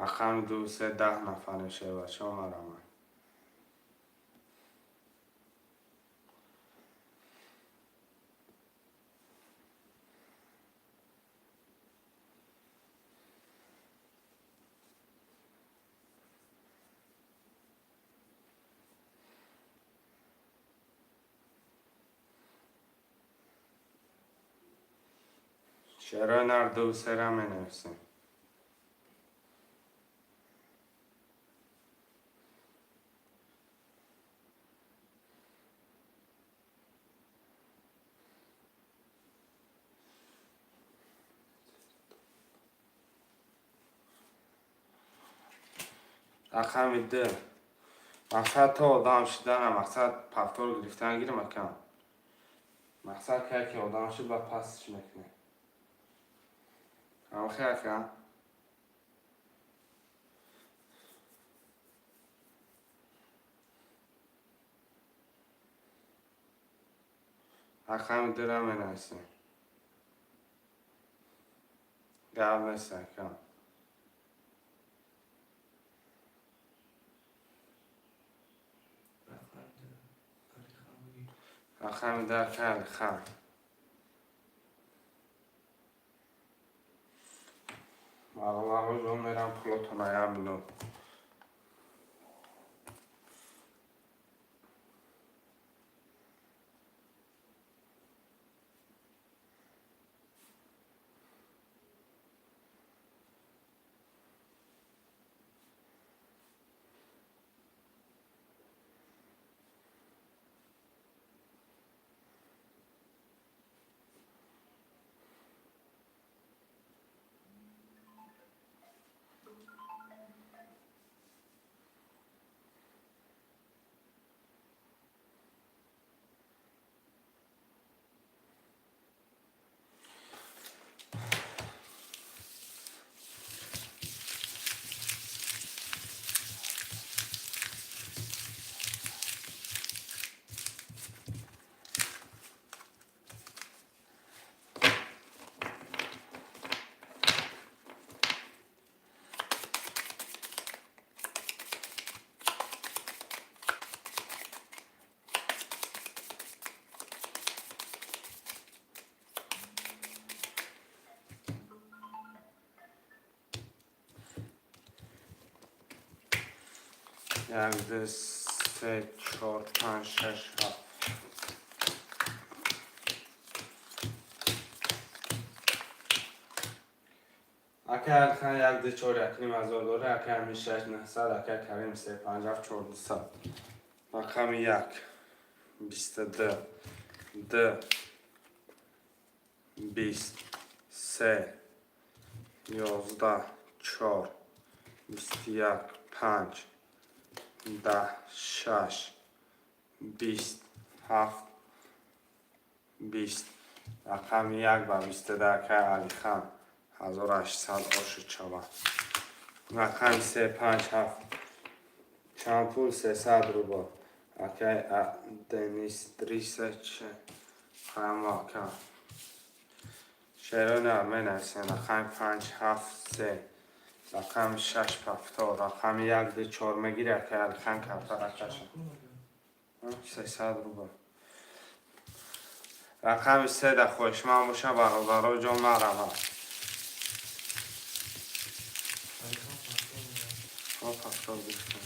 Рақами дуву се, 10 нафарем, шербачаҳо, марамад. Шерои нар, дуву сера менависем. Рақами ду. Мақсад то одам шудана, мақсад повтор гирифтан гирим, акам. Мақсад ки яке одам шуд, ба пасш мекунем. Амхе, ака. Рақами дура менависем. Гап нест, ака. Рақами ду Алихан бигем. Рақами ду, ака Алихан. Бародаро ҷон, мерам пулотона як минут. Як, ду, се, чор, панҷ, шаш, ҳафт. Акай Алихан як, ду, чор, якним ҳазор дора, акай Амин шаш, наҳсад, акай Карим се, панҷ, ҳафт, чор, дусад. Рақами як, 22, ду, 20, се, 11, чор, 21, панҷ, 10, шаш, 20, ҳафт, 20. Рақами як ба 22, акай Алихан, 1800 ошуд шавад. Рақами се, панҷ, ҳафт. Чанд пул? 300 рубл. Акай Денис Дрисач ҳама ака. Шерони менависем. Рақами панҷ, ҳафт, се. Рақами шаш, пафтор. Рақами як, ду, чор мегири, акай Алихан, картара каша. 300 рубл. Рақами се да хоҳишманд боша, бародаро ҷон, наравад. Алихан пафтор мегӯяд. О, пафтор гуфтам.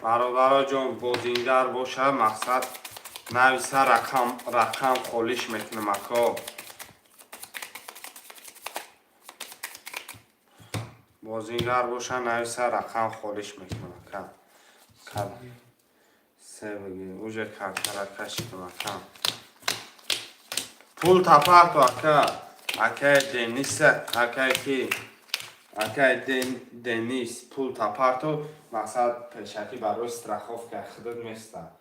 Бародаро ҷон, бозингар боша, мақсад нависа, рақам, рақам холиш мекунам, ако. Бозингар боша, нависа, рақам холиш мекунам, ака. Се бигир. Уже картара кашидам, ака. Пул тапарту, ака. Акай Дениса, акай ки? Акай Денис, пул тапарту, мақсад пешакӣ барои страховка худат места.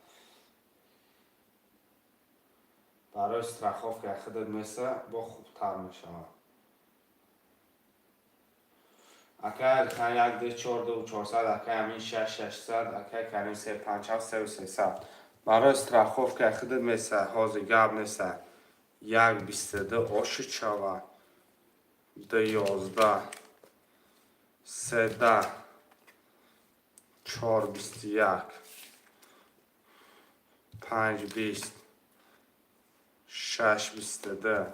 Барои страховка худат места, бо хубтар мешавад. Акай Алихан як, ду, чор, ду, чорсад, акай Амин шаш, шашсад, акай Карим се, панҷ, ҳафт, сеу сесад. Барои страховка худат места, ҳозир гап неста. Як, 22 ошуд шавад. Ду, 11, се, 10, чор, 21, панҷ, 20, шаш, 22,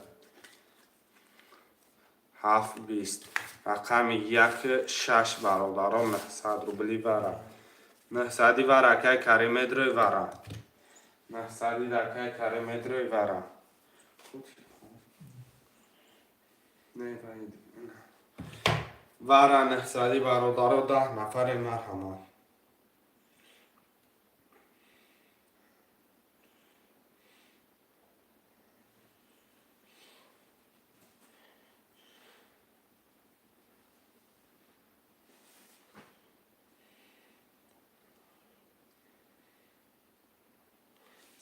ҳафт, 20. Рақами як, шаш, бародарон, 900 рубли вара. Наҳсади вара, акай Карим медрои вара. Наҳсади акай Карим медрои вара. Не, ваид. Вара наҳсади, бародаро, 10 нафаре, марҳамат.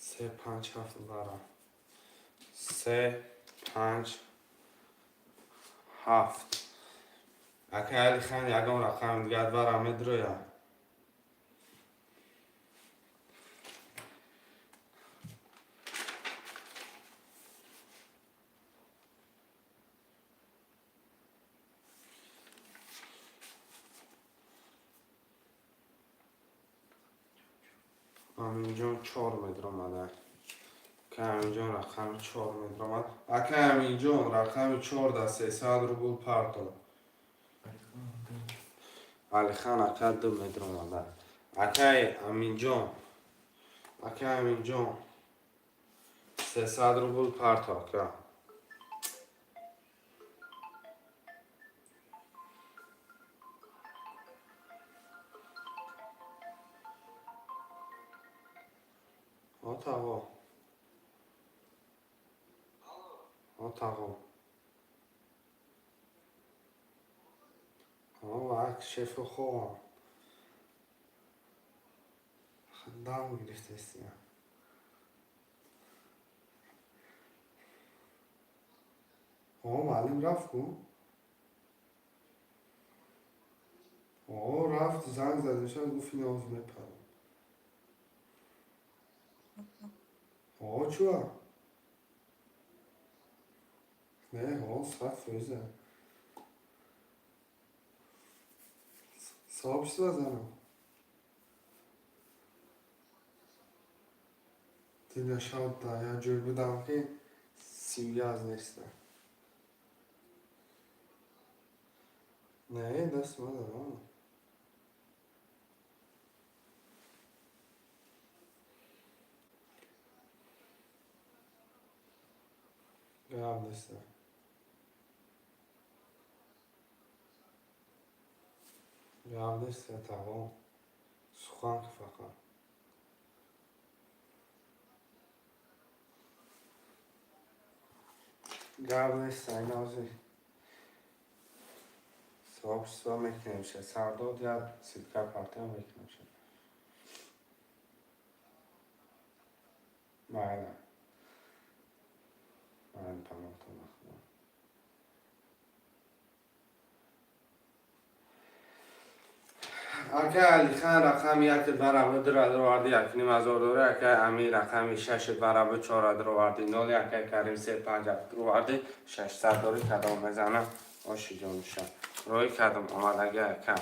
Се, панҷ, ҳафт вара. Се, панҷ, ҳафт. Акай Алихан, ягон рақами дигар вара медроя. Аминҷон чор медромада. Акай Аминҷон рақами чор медромад. Акай Аминҷон, рақами чор да 300 рубл парто. Алихан ду. Алихан ака ду медромада. Акай Аминҷон. Акай Аминҷон. 300 рубл парто, ака. О, тағо. О, тағо. О, вак шефи хобам. Дам гирифтестия. О, муаллим рафт ку? О, рафт, занг зад, шояд гуфт ин оз мепарам. О, чуа? Не, о, 100%. Сообщество занам. Дина шаб да як ҷой будам, ки связь неста. Не, даст ма даром. Гап неста. Гап неста, тамом. Сухан фақат. Гап неста, инози. Сообщество мекунемша. Сардод я ссылка партия мекунемша. Майла. Майла, паноҳтон нахудо. Акай Алихан рақами як барабар дура дароварди, 1,5 ҳазор дори. Акай Амир рақами шаш барабар чора дароварди, нол. Акай Карим се панҷ ҳафт дароварди, 600 дори. Кадом мезана, оши ҷонуша рӯи кадом омадаги, ака?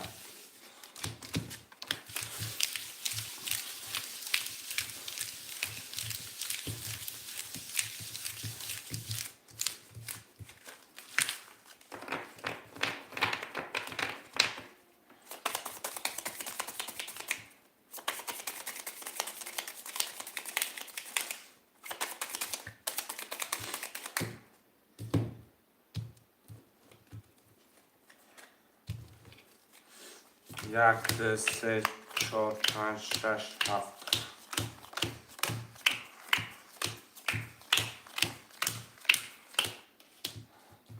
Як, ду, се, чор, панҷ, шаш, ҳафт.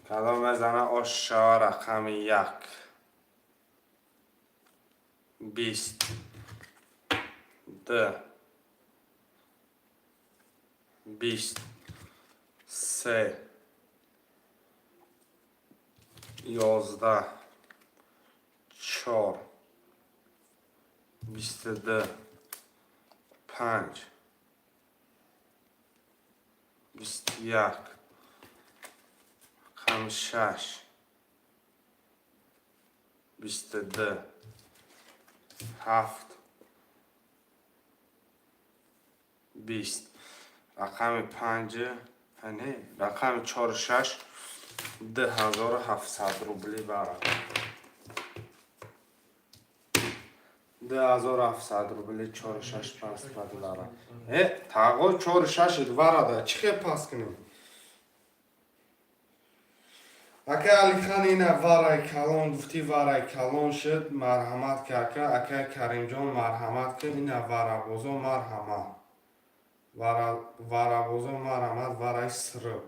Кадом мезана, ош шава? Рақами як, 20, д, 20, се, 11, чор, 22, панҷ, 21, рақами шаш, 22, ҳафт, 20, рақами панҷ, не, рақами чору шаш, 2700 рубли барад. 2700 рубли, чору шаш пас кардара. Э, тағо, чору шаш варада чӣ хел пас кунем? Ака Алихан, ина варай калон гуфтӣ, варай калон шуд. Марҳамат ки, ака. Ака Каримҷон, марҳамат ки, ина варабозо, марҳамат. Варабозо, марҳамат, варай сириб.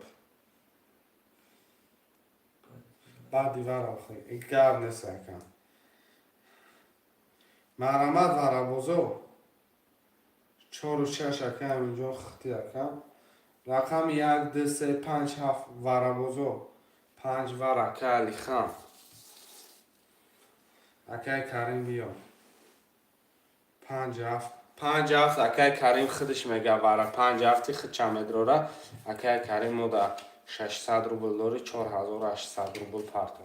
Баъди вара гап нест, ака. Марҳамат, варабозо. Чору шаш, ака, ҳаминҷо хити, ака. Рақами як, ду, се, панҷ, ҳафт, варабозо. Панҷ вар, ака Алихан. Акаи Карим, биё. Панҷ ҳафт. Панҷ ҳафт, акаи Карим худаш мега, вара панҷ ҳафти худча медрора. Акаи Карим, мо да 600 рубл дори, 4800 рубл парто.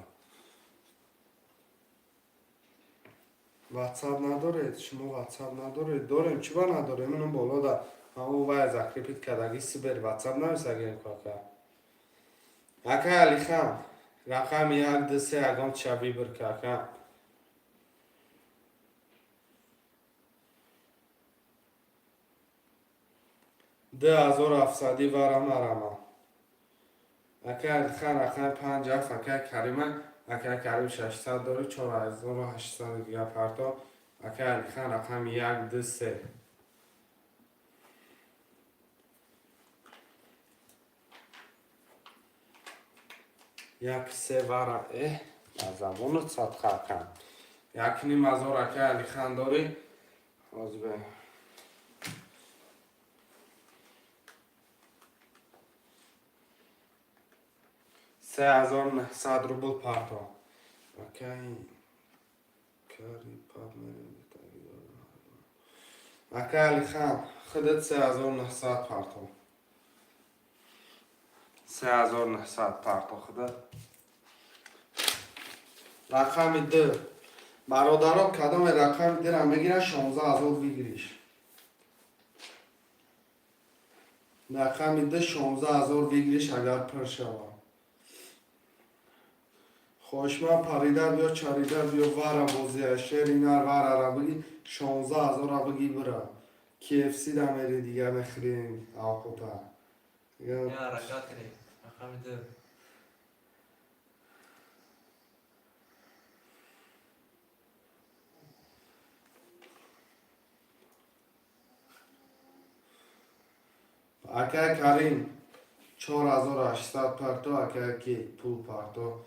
Ватсап надоред? Шумо ватсап надоред? Дорем, чӣ ба надорем? Инум боло да ҳамо вая закрепить кардаги сибер ватсап нависагем ку, ака. Ака Алихан, рақами як, ду, се, ягон ча выбор ка, ака. 2700-и вара, марама. Ака Алихан, рақами панҷ ҳафт, ака Карима. Ака Карим 600 дори, 4800 дига парто. Ака Алихан, рақами як, ду, се. Як, се вара. Э, аз забонат садқа, ака. 1,5 ҳазор, ака Алихан дорӣ. Ҳозир 3900 рубл парто. Акай кари пап. Ака Алихан, худат 3900 парто. 3900 парто худат. Рақами д, бародаро, кадоме рақами дра мегирад, 16 000 выигрыш. Рақами д, 16 000 выигрыш, агар пур шавад. Хоҳишман, парида биё, чарида биё, вара бозия, шери нар, варара биги, 16 000-а биги, бира. KFC да мери, дига мехӯрем авқота. Я ҳаракат кунед. Рақами ду. Акай Карим, 4800 парто, акай ки пул парто.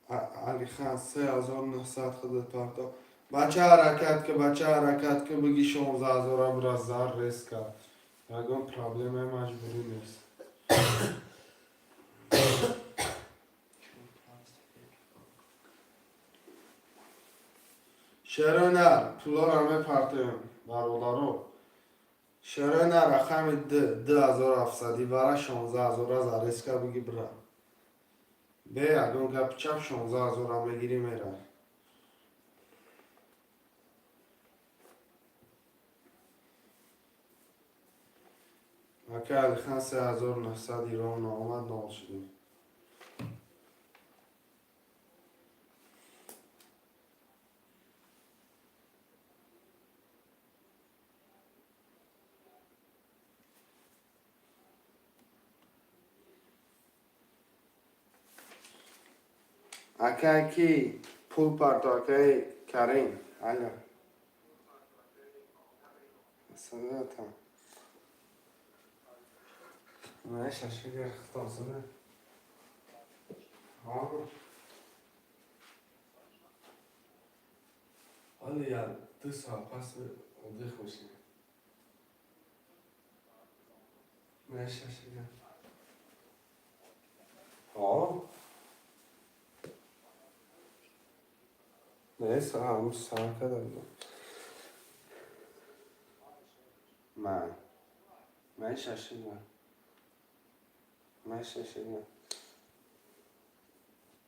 Алихан, 3900 худат парто. Бача, ҳаракат ки, бача, ҳаракат ки, биги, 16 000-а бира, зар резко. Ягон проблемаи маҷбурӣ нест. Чор, панҷ, як. Шерои нар, пулоро мепартоем, бародаро. Шерои нар, рақами д, 2700-и бара, 16 000-а зарезка биги, бира. Бе ягон гапи чап, 16 000-а мегирӣ, мера. Ака Алихан, 3900 ирон омад, нол шудем. Акай ки пул парто, акай Карим. Алло. Салатам. Знаешь, а что хто зна? А? Ҳоле як 2 соат пас отдых мешавем. Знаешь, а что? А? Neyse, almış sana kadar da. Ман. Ман шашидам. Ман шашидам.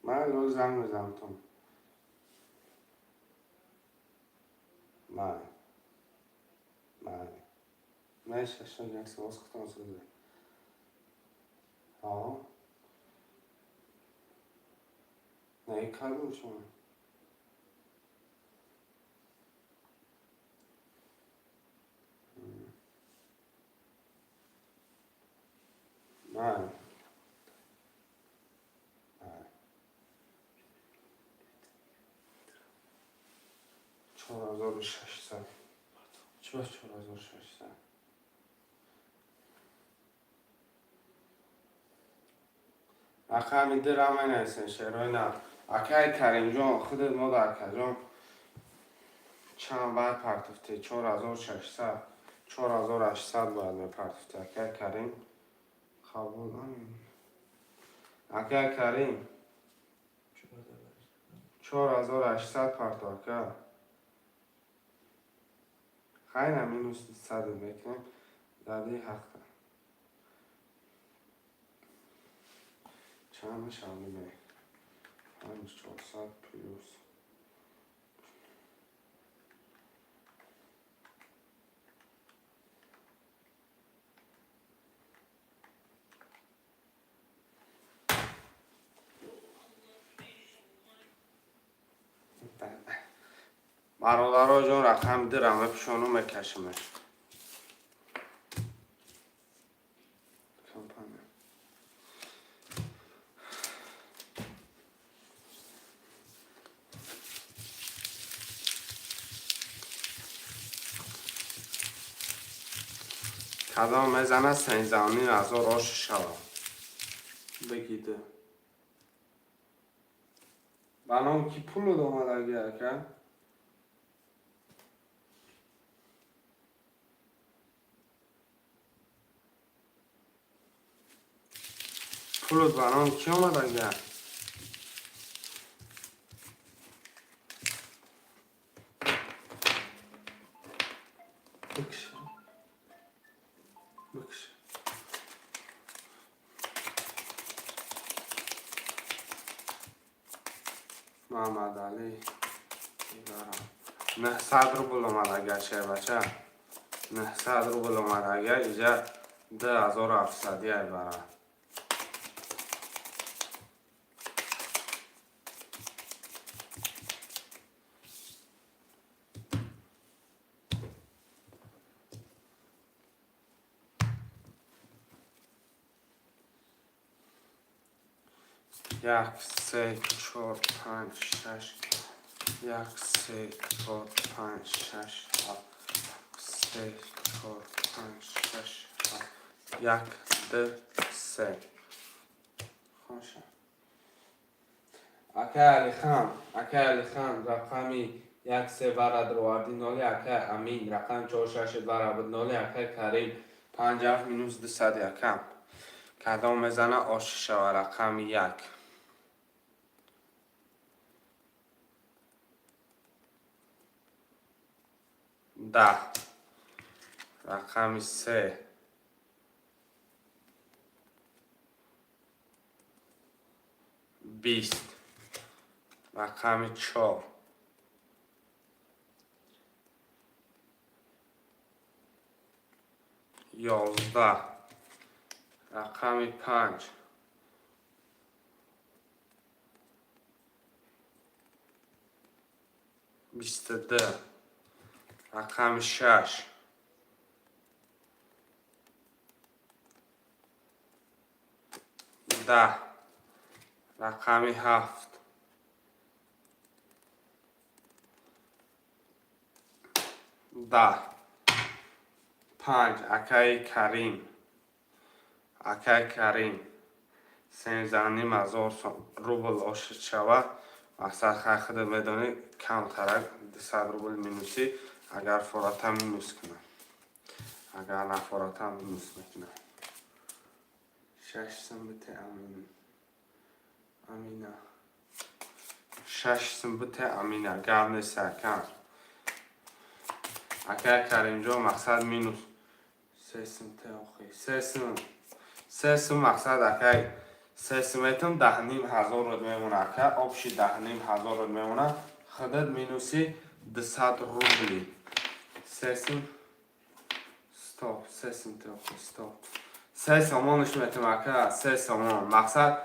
Ман рӯз занг мезанам тум. Ман. Ман. Ман шашидам, як савол худтон сӯзе. Ҳа? Не, кадом шумо? Ман. Ман. 4600. Чӣ бас 4600? Рақами дира менависен, шерои на. Акай Каримҷон, худат мода, акаҷон, чанд баъд партофтӣ? 4600, 4800 бояд мепартофтӣ, акай Карим. Қабул. Акай Карим, 4800 парто, ака. Хайна, минус сад мекунем. Дади ҳақта. Чанд мешавад, бибинед. Панҷ чорсад плюс бародаро ҷон, рақами дира мепӯшону мекашимеш. Компания. Кадом мезана, 13 500 ош шавад. Бигида. Ба ном ки пулу омадаги, ака? Пулут ба ном ки омадаги? Бикш. Бикш. Муҳаммадалӣ. 900 рубл омадага, шербача. 900 рубл омадага, иҷа 2700 ай бара. Як, се, чор, панҷ, шаш. Як, се, чор, панҷ, шаш, ҳафт. Се, чор, панҷ, шаш, ҳафт. Як, ду, се. Хоша. Акай Алихан, акай Алихан, рақами як се вара дроварди ноли, акай Амин, рақами чор шаш вара буд ноли, акай Карим, панҷ ҳафт минус 200 якам. Кадом мезана оши шава рақами як. 10. Рақами се. 20. Рақами чор. 11. Рақами панҷ. 22. Рақами шаш. 10. Рақами ҳафт. 10. Панҷ. Акаи Карим. Акаи Карим. 13,5 ҳазор рубл ошид шавад. Мақсад хай худат медонӣ, камтарак 200 рубл минусӣ, агар фората минус кунам. Агар нафората минус мекунам. Шаш сум бите Амин. Амина. Шаш сум бите Амина. Гап нест акам. Акай Каримҷон мақсад минус. Се сум те охи. Се сум. Се сум мақсад акай. Се сум метам 10,5 ҳазор руд мемона ака. Общий 10,5 ҳазор руд мемона. Худат минуси 200 рубли. Се сум. Стоп. Се сум те охи. Стоп. Се сомонш метам ака. Се сомон. Мақсад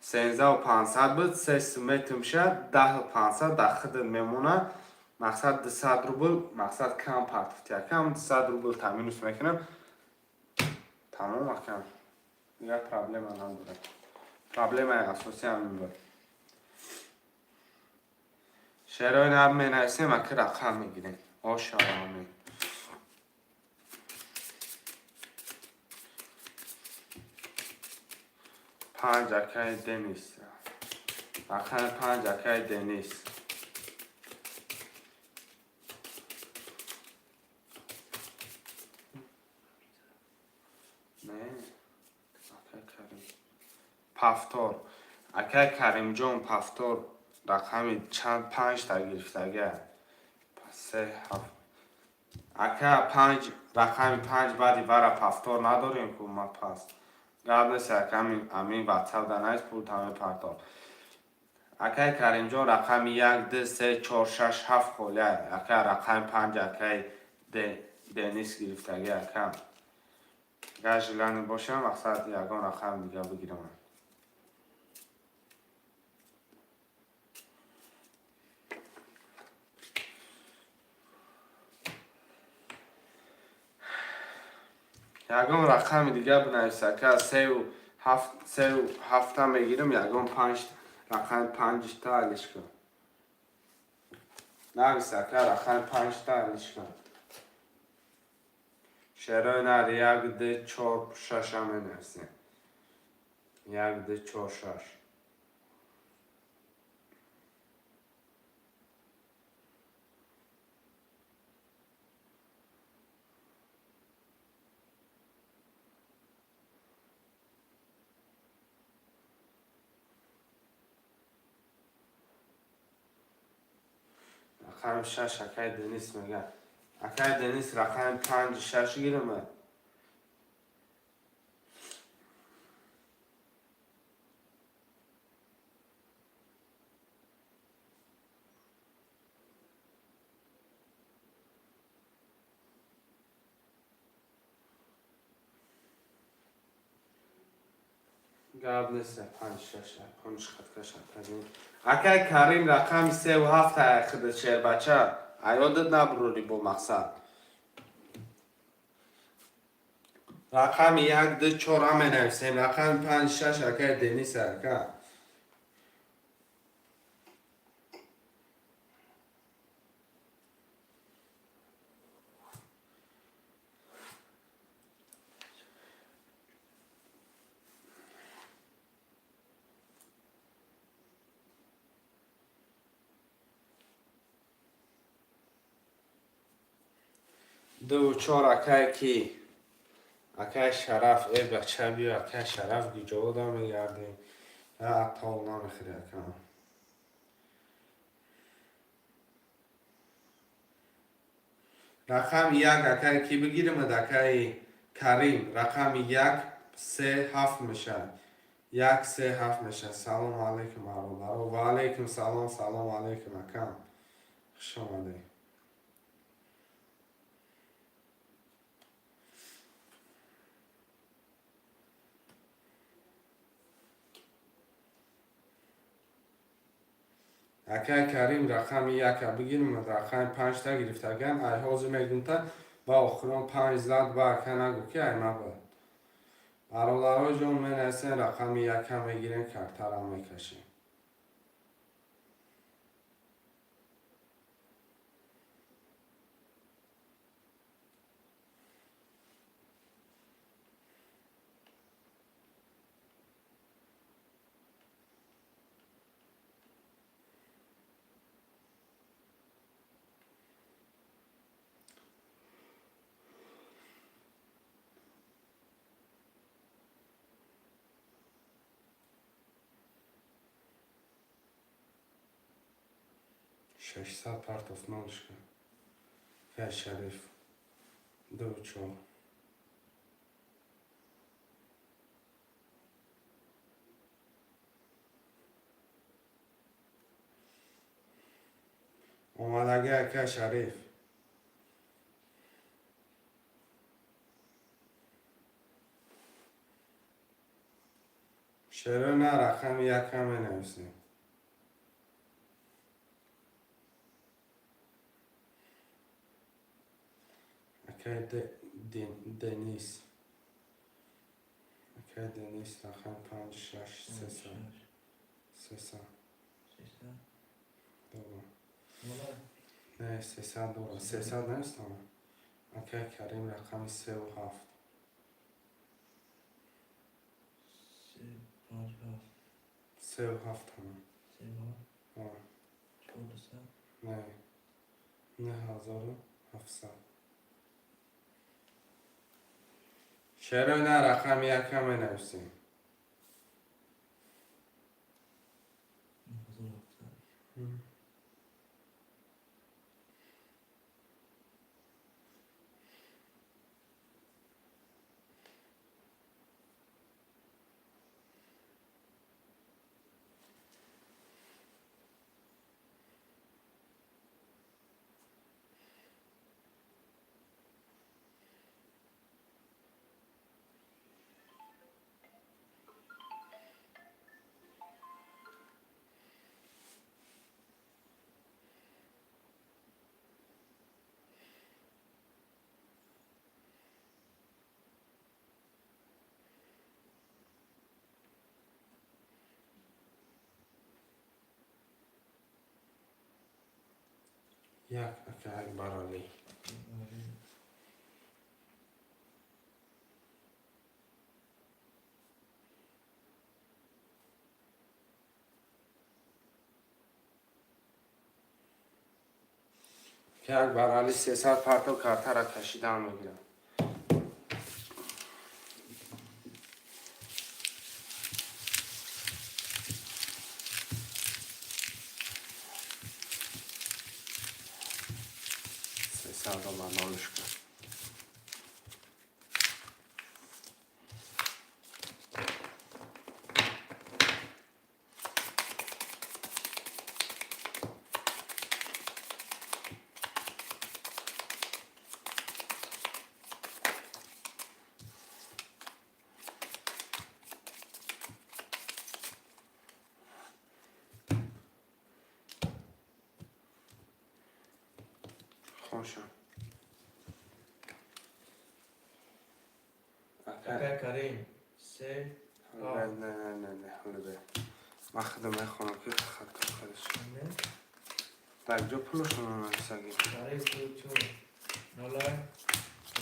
13,500 буд. Се сум метам ша. 10,500 дар худат мемона. Мақсад 200 рубл. Мақсад кам партофти акам. 200 рубл та минус мекунам. Тамом акам. Дигар проблема надорам. Проблемаи асосӣ ҳамин буд. Шерои наб менависем, аки рақам мегирем. Ошава амин. Панҷ акаи Денис. Рақами панҷ акаи Денис. Не, акаи Карим. Пафтор. Акаи Каримҷон пафтор рақами чанд панҷта гирифтага. Се ҳафт. Ака панҷ рақами панҷ баъди вара пафтор надорем ку ма пас. Гап нест ака амин ватсап да наист пул таме партор. Акаи Каримҷон рақами як, ду, се, чор, шаш, ҳафт холия. Ака рақами панҷ акаи Денис гирифтаги ака. Агар желание боша мақсад ягон рақами дига бигирам. Ягон рақами дига бинавис ака сею ҳафт сею ҳафта мегирам ягон панҷ рақами панҷта алиш кун. Навис ака рақами панҷта алиш кун. Шерои нар як ду чор шаша менависем. Як ду чор шаш. Рақами шаш акай Денис мегӯяд. Акай Денис рақами панҷ шаш гирама. Гап нест панҷ шаш панҷ хаткаш акай Карим рақами севу ҳафт худат шербача аёдат набурори бо мақсад. Рақами як ду чор ҳам менависем. Рақами панҷ шаш акай Денис ака. 2 4 акай ки? Акай Шараф, э бача, биё, акай Шараф, гиҷода мегардем. Тол намехӯри, ака. Рақами 1, акай ки бигиримад? Акаи Карим, рақами 1 3 7 мешавад, 1 3 7 мешавад. Салому алайкум, бародаро. Ва алайкум салом, салому алайкум, акам, хуш омадед. Акай Карим, рақами яка бигирим. Рақами панҷта гирифтаган, ай ҳозир мегумта ба охирон панҷ зад, ба ака нагӯ ки ай мабад. Бародаро ҷон, менависем, рақами яка мегирем, картара мекашем. 600 партов нолишка. Акай Шариф, 2 4. Омадаги, акай Шариф. Шерона, рақами якам менависем. Акай Денис, акай Денис, рақами панҷ, шаш, сесад, 300. 300. Добро. Нула. Не, 300 дора, 300 навистам. Акай Карим, рақами 3 7. Се, панҷ, ҳафт. 3 7 ҳама. Се, ҳафт. А. Чор, 200. Не, 9700. Шерои на, рақами якам менависем. 9700. 1, ака Акбаралӣ. Али. Ака Акбаралӣ, 300 парто, картара кашидан мегирам. 300 доллар нолишка. Хошам. Ака Акай Карим. Се, Не, не, не, не, не, ҳоло бе. Ман худам мехонам ки хатто худаш. Не. Дар ҷо пулашон нависагӣ. Карим, 2 4. Нула.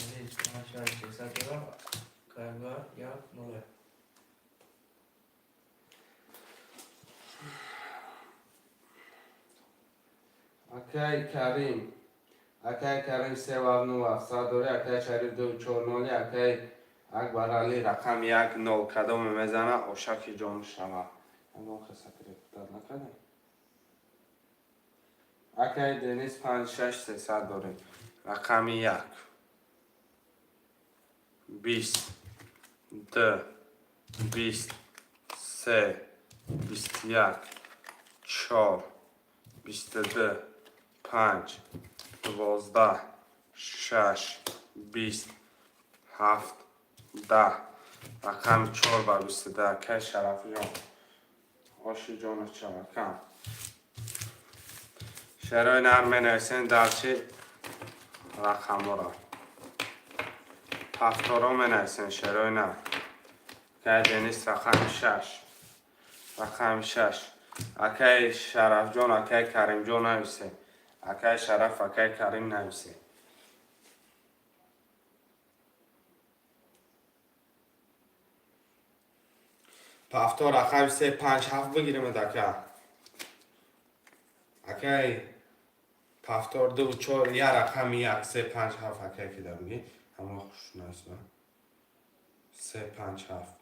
Денис, панҷ, шаш, 300 доллар. Кайга, як, нула. Акай Карим. Акай Карим се ва нул ҳафтсад дорӣ, акай Шариф ду чор ноли, акай Акбарали рақами як нол. Кадоме мезана, ошаки ҷон шава. Ягон каса перепутать накардем. Акай Денис панҷ шаш сесад дорем. Рақами як, 20, ду, 20, се, 21, чор, 22, панҷ, 12, шаш, 20, ҳафт, 10. Рақами чор ба 22. Акай Шарафҷон, оши ҷонат шава кам. Шерои нар менависем, дарчи рақамҳоро ҳафторо менависем, шерои нар. Акай Денис рақами шаш, рақами шаш. Акай Шарафҷон, акай Каримҷон нависем. Акай Шараф, акай Карим нависем. Ҳафтор рақами се, панҷ, ҳафт бигирем, ака. Акай ҳафтор ду чор я рақами як, се, панҷ, ҳафт. Акай кида бигӣ, ҳама хуш нависма. Се, панҷ, ҳафт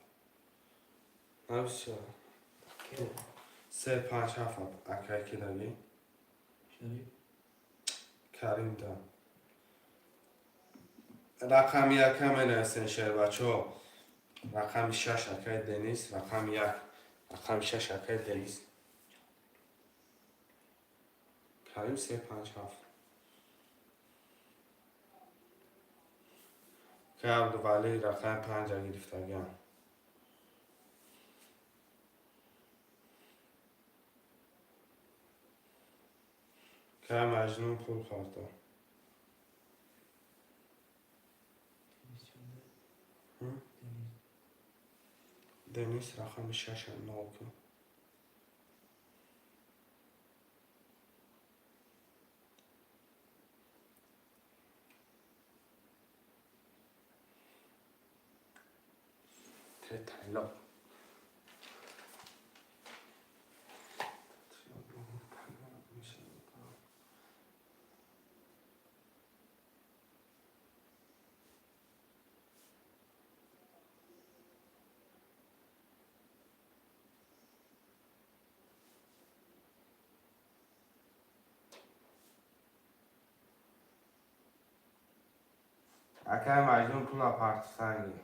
нависа. Се, панҷ, ҳафт. Акай кида бигӣ? Шариф. Карим да. Рақами яка менависем, шербачаҳо. Рақами шаш акай Денис, рақами як, рақами шаш акай Денис. Карим се, панҷ, ҳафт. Акай Абдувалӣ рақами панҷа гирифтагиам. Акай Маҷнун пул карда. Денис чанда? М? Денис. Денис рақами шаша нол кун. Тайло. Акай Маҷнун пула партисанги.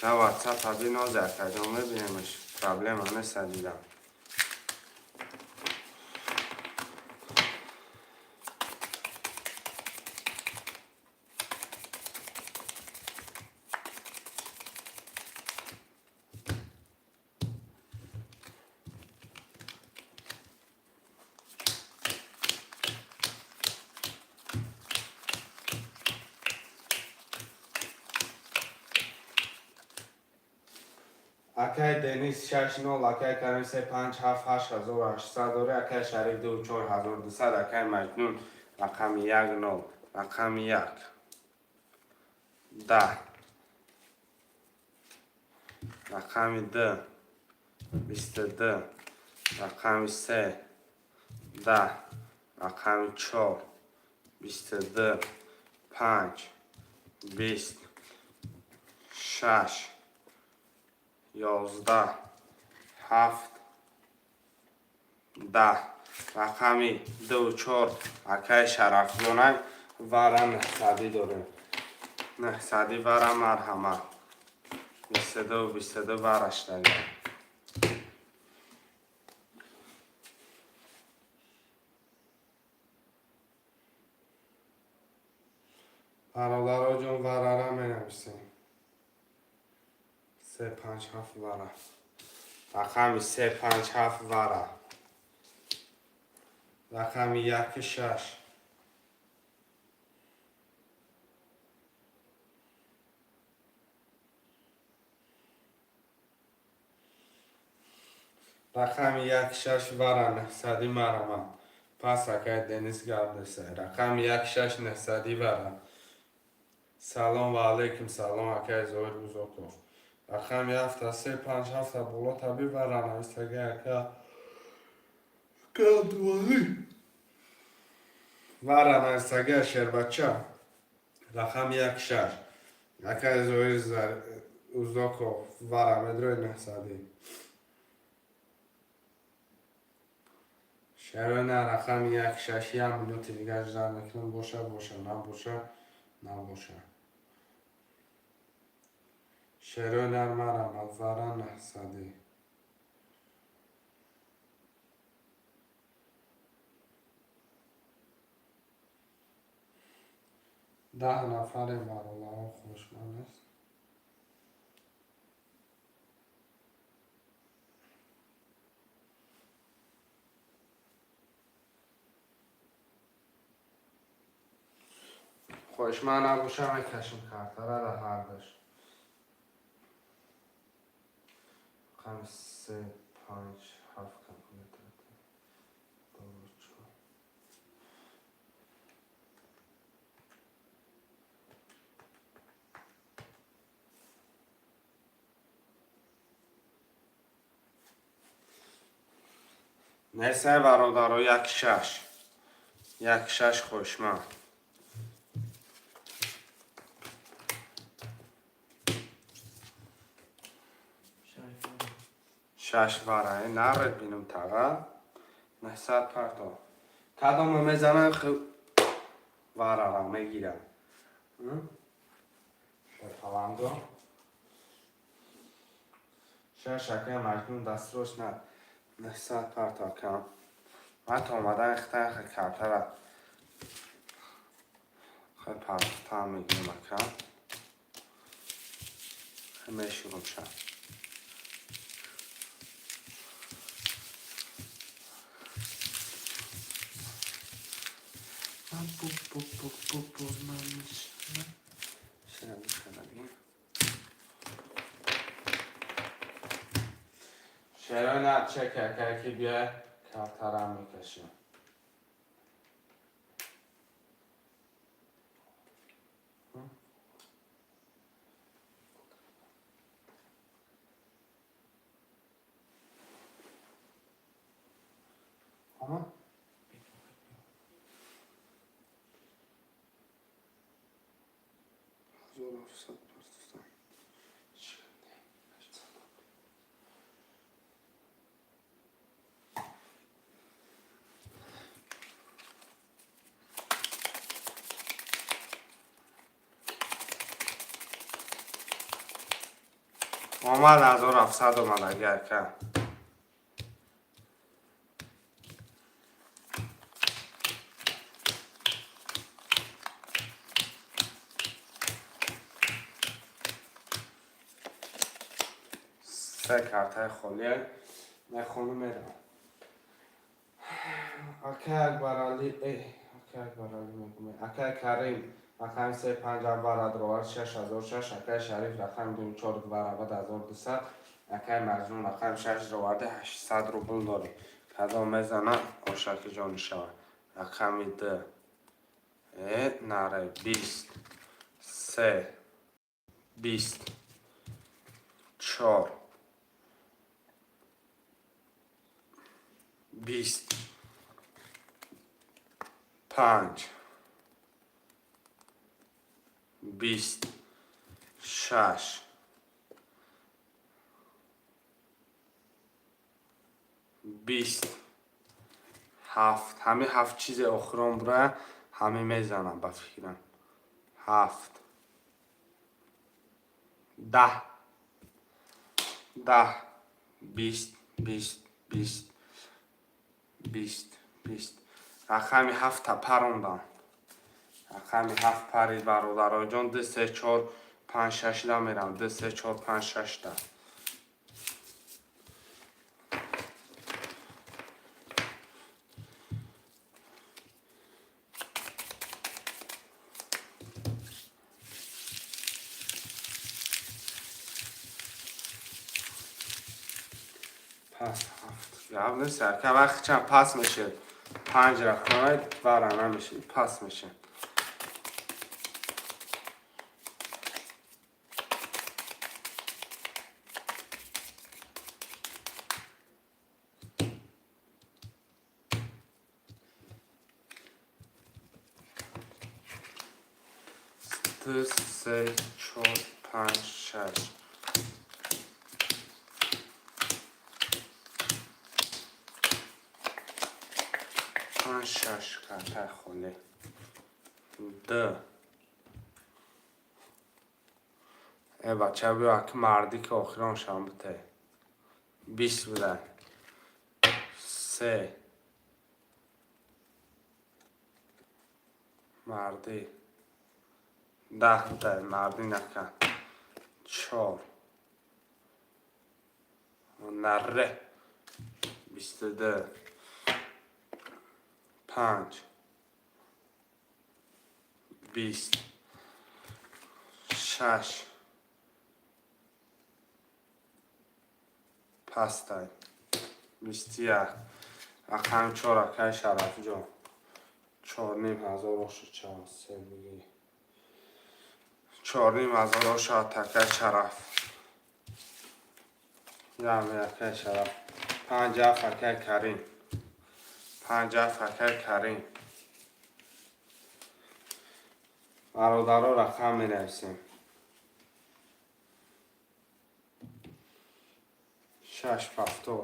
Та WhatsApp аби нозе, акаҷон, мебинемаш, проблема неста, дидам. Акай Денис шаш нол, акай Карим се, панҷ, ҳафт, 8800 дорӣ, акай Шариф ду 4200, акай Маҷнун рақами як нол, рақами як, 10, рақами ду, 22, рақами се, 10, рақами чор, 22, панҷ, 20, шаш, 11, ҳафт, 10. Рақами ду чор акай Шарафҷонай вара наҳсадӣ дорем. Наҳсадӣ вара, марҳамат. 22, 22 вараштага. Бародароҷон, варара менависем. Се, панҷ, ҳафт вара. Рақами се, панҷ, ҳафт вара. Рақами яки шаш. Рақами як шаш вара, наҳсадӣ, марҳамат. Пас, акай Денис, гап неста. Рақами як шаш несади вара. Салом ва алейкум салом, акай Зоир Бузоков. Рақами ҳафта се панҷ ҳафта боло таби вара навистага, ака Кадвали. Вара навистага, шербача. Рақами як шаш. Акай Зоир Узоков вара медрои несади. Шароина, рақами як шаш, як минути дигар ждать мекунам, боша, боша, набоша, набоша. Шероина, марама вара наҳсадӣ. 10 нафаре, бародарон, хушманд аст. Хоҳишманд набошам, мекашем картара дар ҳардаш. Рақами се панҷ ҳафт компютер ду чор. Несай, бародаро, як шаш. Як шаш хоҳишманд. Шаш вара. Шаш вара. Наред бинум тага. 900 парто. Кадомо мезанам, варара мегирам. Шерпаландо. Шаш, акай Маҷнун, дастрош на. 900 парто, акам. Ман то омадан ихтаха картара. Хай партам мегирам, акам. Мешурум ша. Бу бу бу бу бу ман шина бихарадим. Шерона чек, акай, ки биай картара мекашем. Ама? 1700 партофтам. 800. Омад, 1700 омад, ака. Се картаи холие мехонум, меравам. Акай Акбаралӣ, акай Акбаралӣ мегӯм, акай Карим, рақами се панҷ вара дровар 6006, акай Шариф, рақами ду чор варавад 1200, акай Маҷнун, рақами шаш дроварда 800 рубл дорӣ. Кадом мезана, ошаки ҷони шавад. Рақами д наре 20 се 20 чор 20 панҷ 20 шаш 20 ҳафт. Ҳамин ҳафт чизе охирон бура, ҳамин мезанам, ба фикрам. Ҳафт, 10, 10, 20, 20, 20, 20, 20. Рақами ҳафта парондам. Рақами ҳафт парид, бародароҷон. Ду се чор панҷ шашда мерам. Ду се чор панҷ шашда. Пас ҳафт. Гап нест, ака, вақти чанд пас мешед. Панҷ рақамай вара намеша, пас меша. Ду, се, чор, панҷ, шаш. Панҷ, шаш картаи холӣ. Д. Э, бача, биё, аки мардӣ, ки охирон шам бите. 20 буда. Се. Мардӣ. 10 буда, мардӣ накард. Чор. Нарре. 22. Панҷ. 20. Шаш. Пастай. 21. Рақами чор, акаи Шарафҷон. 4500 ошу чанд се бигӣ. 4500 ошу акаи Шараф. Яме, акаи Шараф. Панҷ ҳафт, акаи Карим. Панҷ ҳафт, акаи Карим. Бародаро, рақам менависем. Шаш ҳафтор.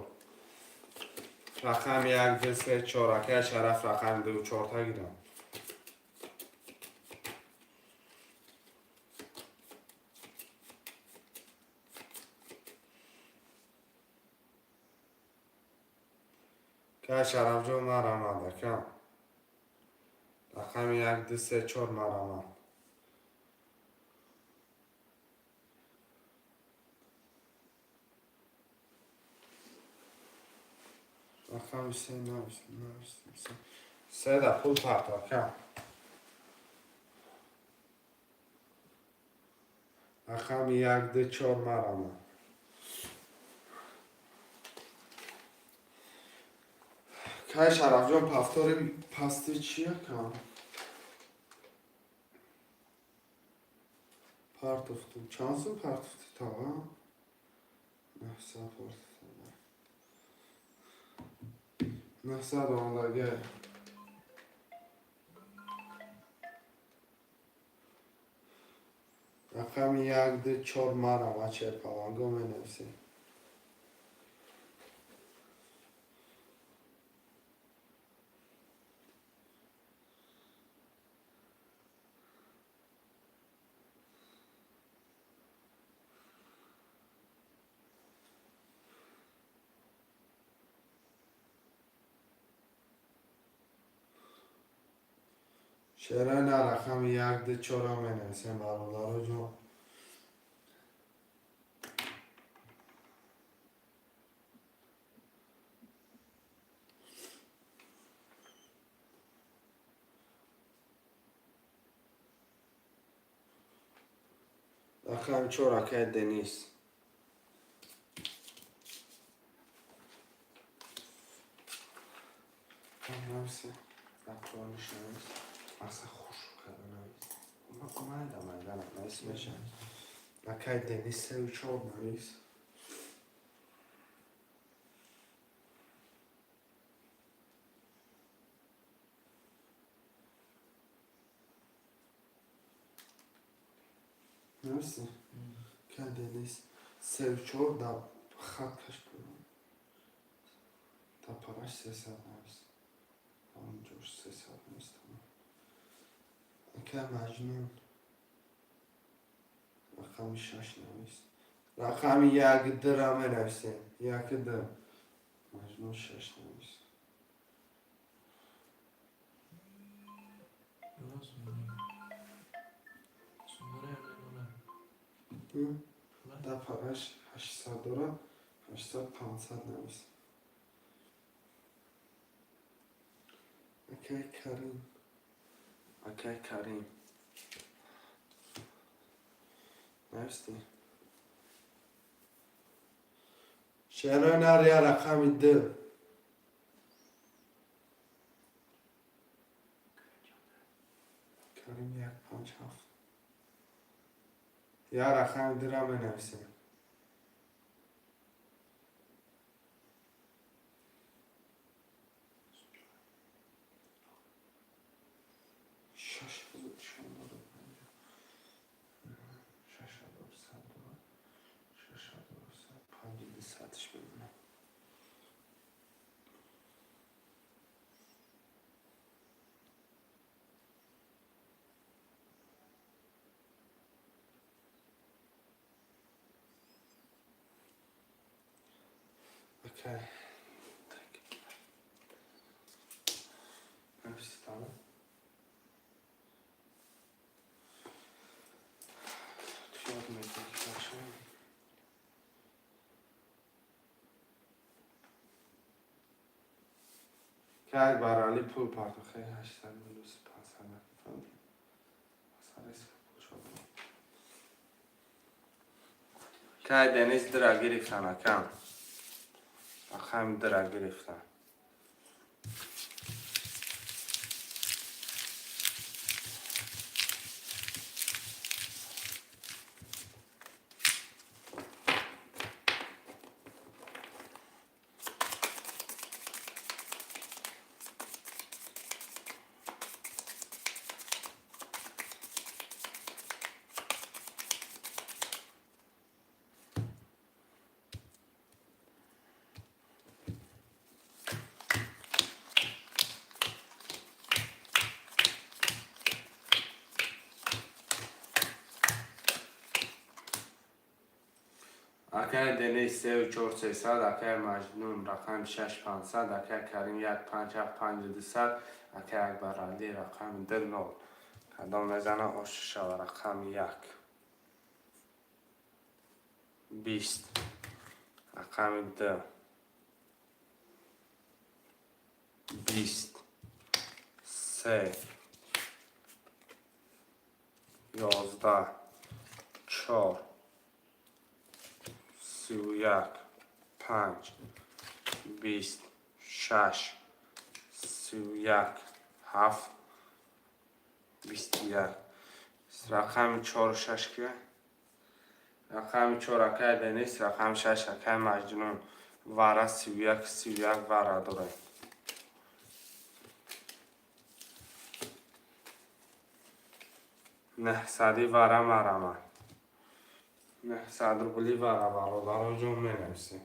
Рақами як, ду, се, чор, акаи Шараф, рақами ду, чорта гирам. Акаи Шарафҷон, марамад, ака. Рақами як, ду, се, чор, марамад. Рақами се навис, навис, се. Се да пул парто, ака. Рақами як, ду, чор, марамад. Кай Шарафҷон, повтори пасти чи, ака? Партофтум. Чанд сум партофти тава? 900 партофтум. 900 омадаги. Рақами як, ду, чор, марамад, шерпаланго менависем. Шерои на рақами як, ду, чорро менависем, бародаро ҷон. Рақами чор, акаи Денис. Нависе. Рақамиш навис. Аса хуш карда навис. Майда майда навис мешавад. Акаи Денис сею чор навис. Нависи? Акаи Денис сею чор да хат каш да параш 300 навис. Ҳамонҷош 300 навис, тамом. Акаи Маҷнун рақами шаш навис. Рақами як дра менависем. Як д. Маҷнун шаш навис. Дуруст мегӯӣ. Сумдора ё не доллар? Да параш 800 дора, 800 500 навис. Акаи Карим. Акаи Карим. Навистӣ? Шерои нар я рақами д. Карим як, панҷ, ҳафт. Як рақами дура менависем. 6450, 6100, 6100, панҷи дусадш мемонад. Окей. Так. Нависитама. Ёд мекунӣ баша. Ки Акбаралӣ пул партохе 800 минус 500 фаҳмидӣ? Пул шод. Кай Денис дира гирифтан, акам. Рақами дира гирифтан. Акай Денис сеу чор сесад, акай Маҷнун рақами шаш пансад, акай Карим як панҷ ҳафт панҷи дусад, акай Акбаралӣ рақами ду нол. Кадом мезана, ош шава. Рақами як. 20. Рақами ду. 20. Се. 11. Чор. 31. Панҷ. 20. Шаш. 31. Ҳафт. 21. Рақами чору шаш кия? Рақами чор акай Денис, рақами шаш акай Маҷнун. Вара 31, 31 вара дорем. Нӯҳсади вара марама. 900 рубли вара, бародаро ҷон, менависем.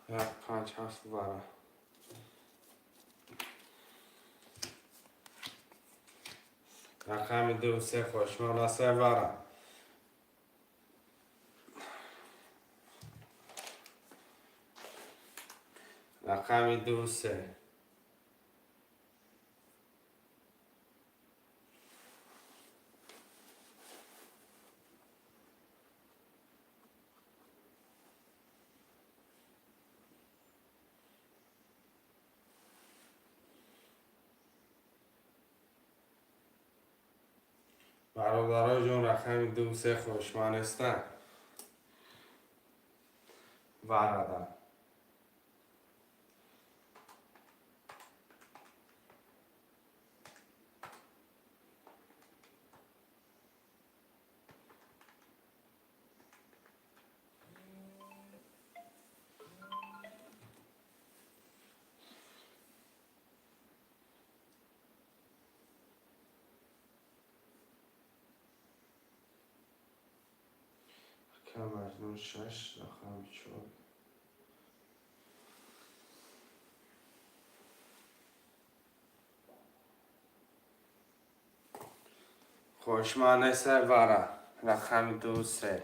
Як, панҷ, ҳафт вара. Рақами ду, се хошмона се вара. Рақами ду, се. Бародаро ҷон, рақами ду, се хушманестанд. Варада. Маҷнун шаш, рақами чор. Хошманеса вара. Рақами ду, се.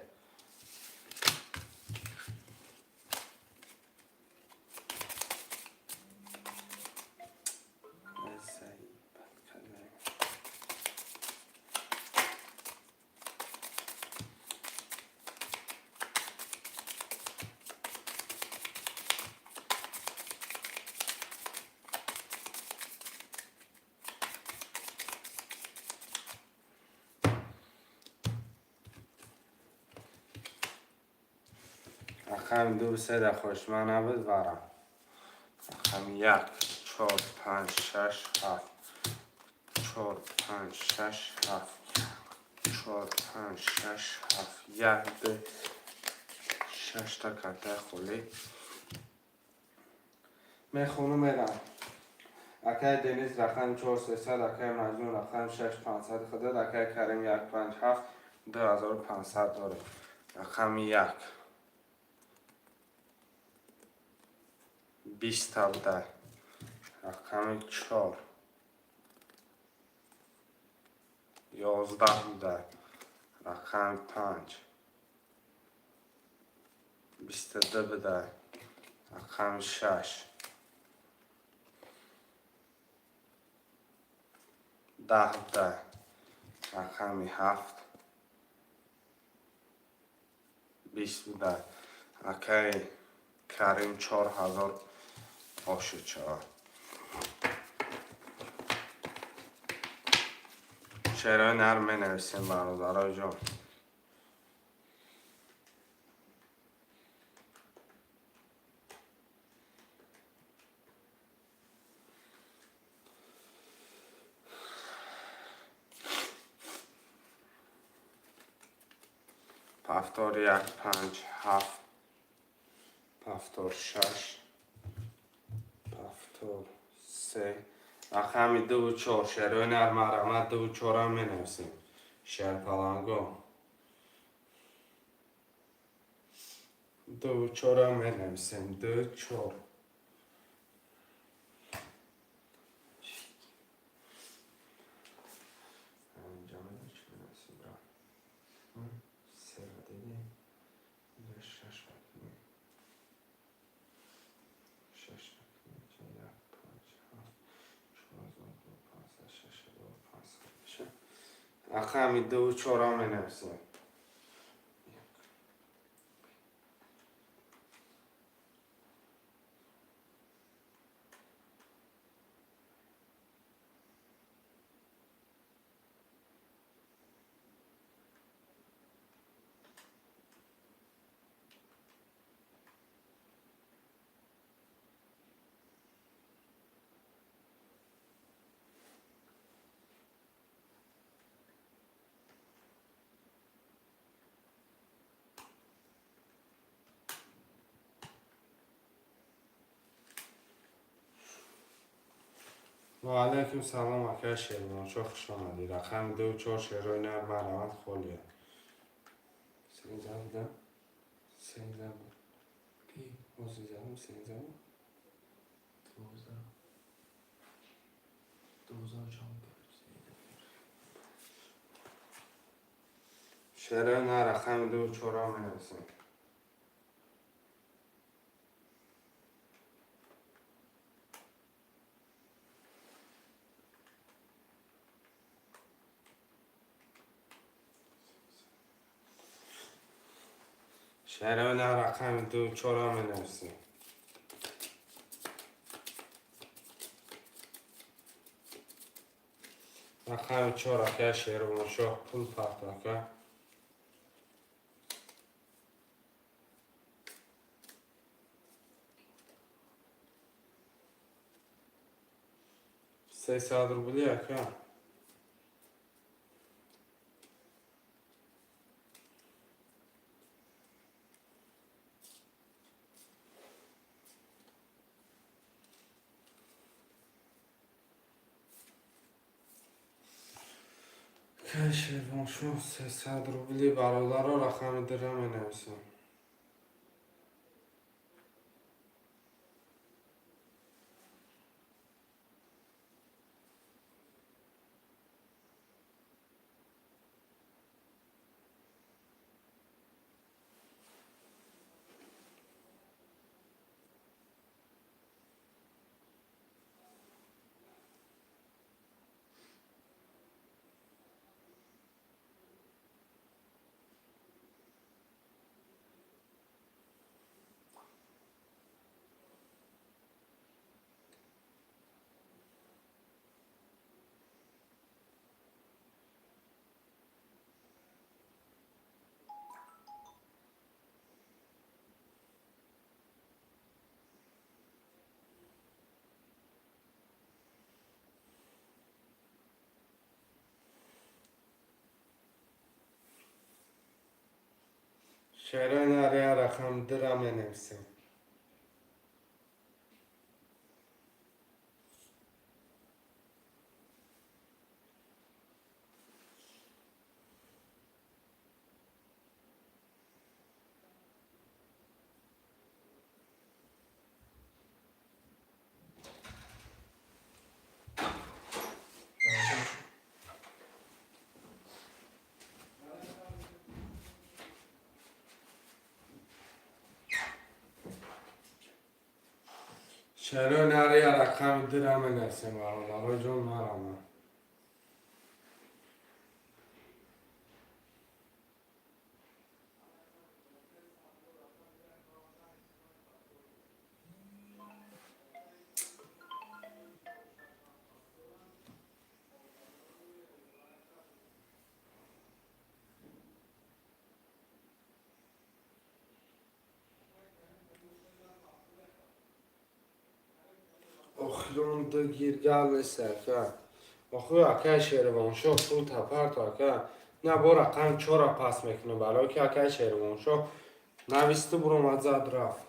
Рақами ду се да хоҳишманд набуд варам. Рақами як, чор, панҷ, шаш, ҳафт. Чор, панҷ, шаш, ҳафт. Чор, панҷ, шаш, ҳафт. Як, ду, шашта картаи холӣ. Мехонум мерам. Акай Денис рақами чор сесад, акай Маҷнун рақами шаш пансад худад, акай Карим як панҷ ҳафт, 2500 дорем. Рақами як. Биста буда. Рақами чор. 11 буда. Рақами панҷ. 22 буда. Рақами шаш. 10 буда. Рақами ҳафт. 20 буда. Акай Карим 4000 оши чор. Шерои нарм менависем бародарои ҷон. Повтор як, панҷ, ҳафт, повтор шаш, повтор се. Рақами дуву чор. Шерои нарм марҳамат дуву чорам менависем. Шерпаланго. Дуву чорам менависем. Ду чор. Рақами дуву чорам менависем. Ва алайкум салом, акай Шервоншоҳ, хуш омадӣ. Рақами дуву чор шерои нарм марҳамат холия. Сенздаҳ буда? Сенздаҳ буд. Ки? Ҳозир задам сенздаҳ буд? 12. 12 чанд кард? Шерои нар рақами дуву чорам менависем. Шерои нар рақами дуву чорам менависем. Рақами чор акай Шервоншоҳ пул парт ака. 300 рубли ака. Акай Шервоншоҳ 300 рубли бародаро рақами дира менависем. Шерои нария рақам дира менависем. Шерои нария рақами дира менависем, бародаро ҷон, марама. Охирон ду гиргал нест, ака. Охир, акай Шервоншоҳ, пул тапарто, ака. На бо рақам чора пас мекунам, барое ки акай Шервоншоҳ нависту буромад, зад, рафт.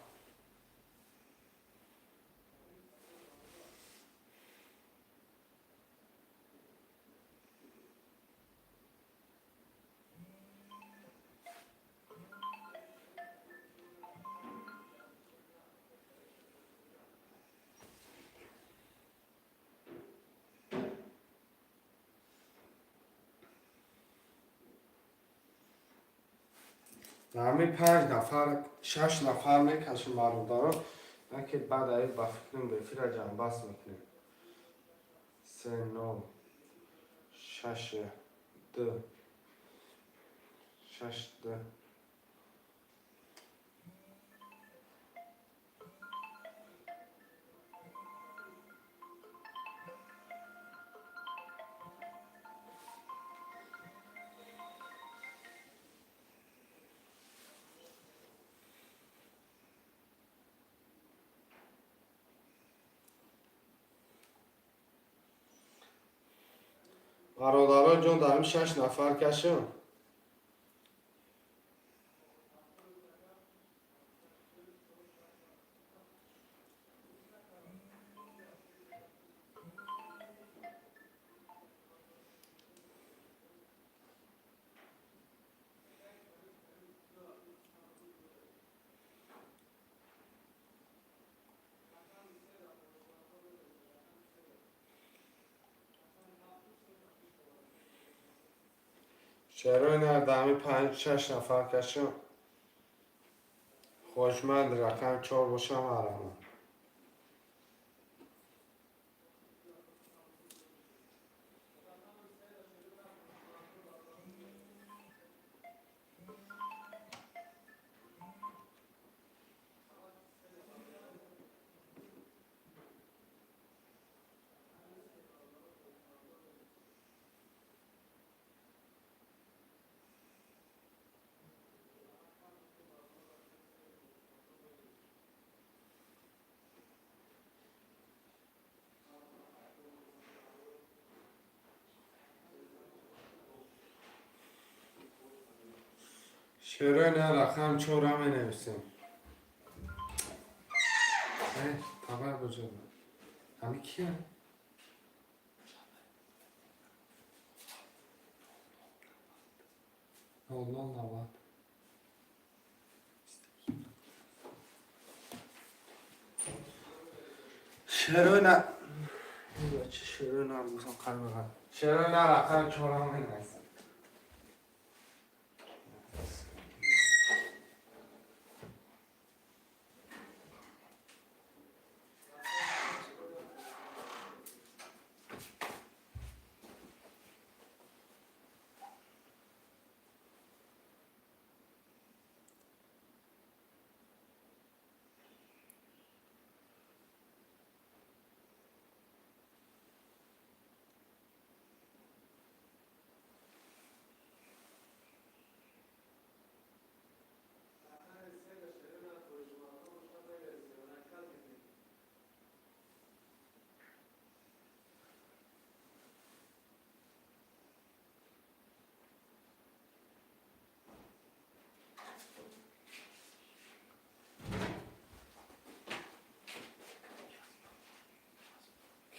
Ҳамин панҷ нафар, шаш нафар мекашем, бародаро, наки баъд аи ба фикрам эфира ҷамъбаст мекунем. Се нол шаш ду шаш ду. Бародаро ҷон, дар ҳамин шаш нафар кашем. Чаро ина дар ҳамин панҷ шаш нафар кашем? Хоҳишманд, рақам чор бошам, ҳарамам. Шерои на рақам чора менависем. Табар буҷода. Ҳами кия? 00 90. Шерои на шерои на гуфтам қалби шерои на рақам чора менависем.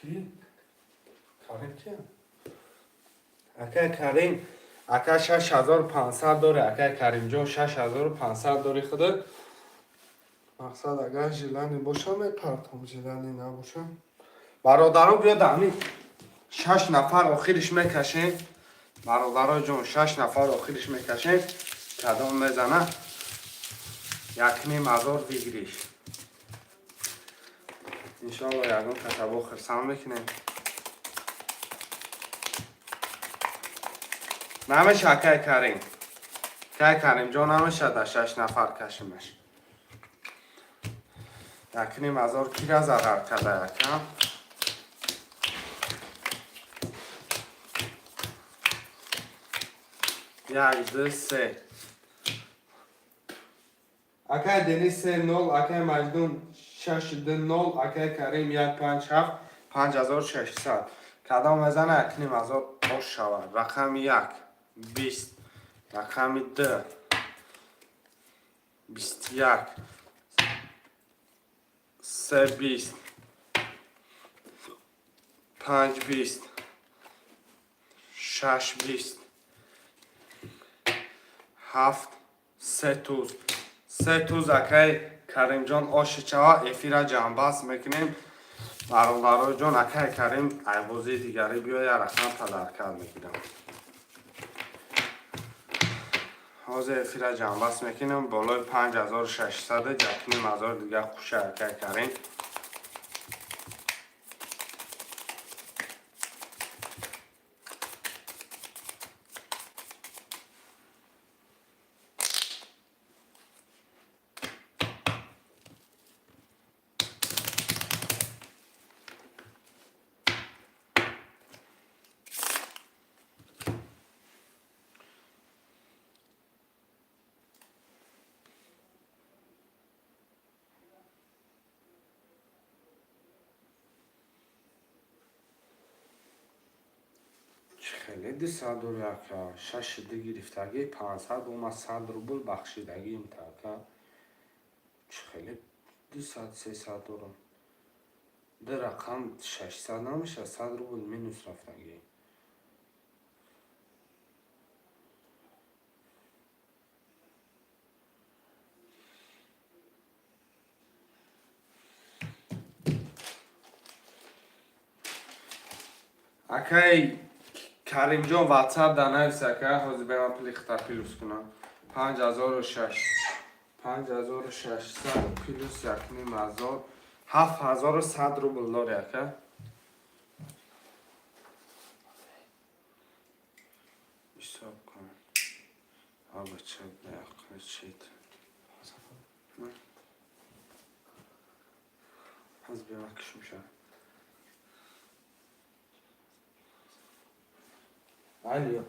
Ки? Карим ки? Акай Карим, ака 6500 дори, акай Каримҷон 6500 дори худат. Мақсад агар желание боша мепартом, желание набоша. Бародаро биёд ҳамин шаш нафар охириш мекашем. Бародаро ҷон, шаш нафар охириш мекашем. Кадом мезана? 1500 выигрыш. Иншоалло ягон касабо хирсанд мекунем. Намеша акай Карим. Акай Каримҷон намеша да шаш нафар кашимаш. 1500 кира зарар карда якам? Як, ду, се. Акай Денис се нол, акай Маҷнун шаш ду нол, акай Карим як панҷ ҳафт, 5600. Кадом мезана 1500 ош шавад. Рақами як, 20, рақами ду, 21, се 20, панҷ 20, шаш 20, ҳафт, се туз. Се туз акай Каримҷон оши чава эфира ҷамъбаст мекунем. Бародароҷон, акай Карим айбозии дигарӣ биёя рақам подарка мегирам. Ҳозир эфира ҷамъбаст мекунем болои 5600 1500 дига хуша акай Карим. Хеле 200 дори ака, шаши ду гирифтагӣ, 500 ома 100 рубл бахшидагӣ имта ака. Чӣ хеле 200 300 дорам. Ду рақам 600 намешавад, 100 рубл минус рафтагӣ. Акай Каримҷон WhatsApp да навис ака, ҳозир бема пули хита плюс кунам. 5600 5600 плюс 1500 7100 рубл дори ака. Ҳисоб кун. Аба ча яқни чит. Ҳозир бема кишмша. Алло.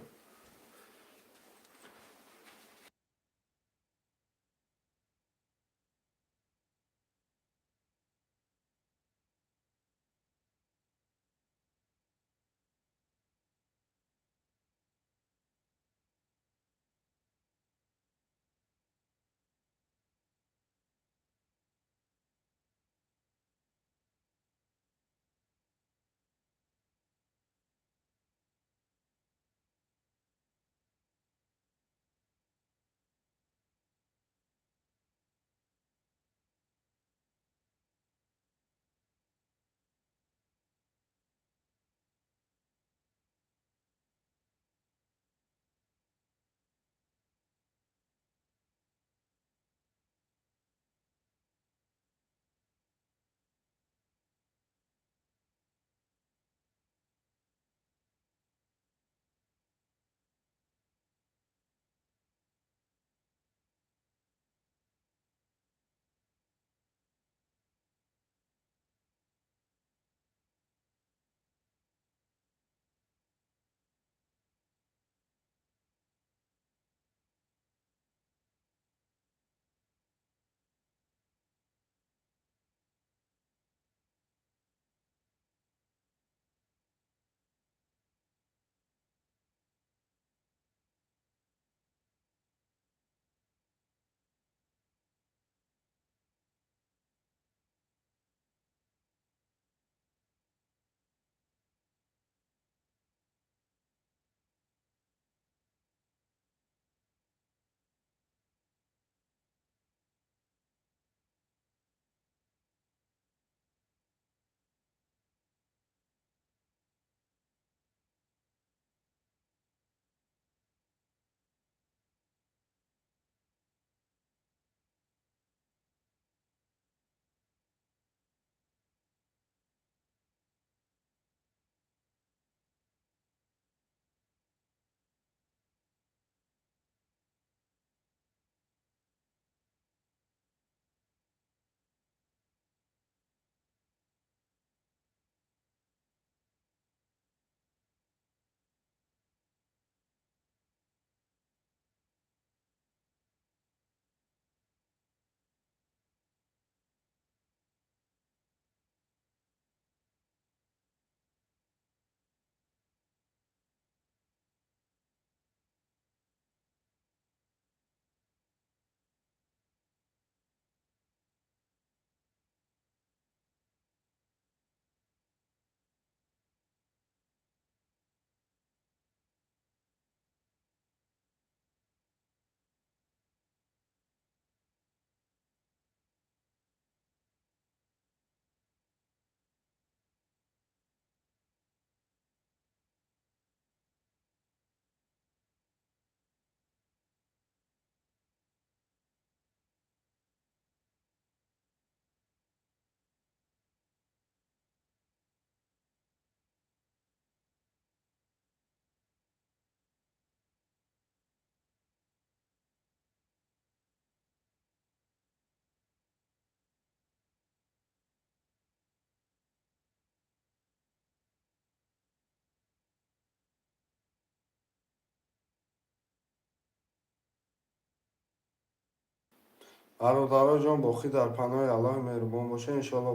Бародаро ҷон, боқӣ дар паноҳи Аллоҳи меҳрубон бошед, иншоалло.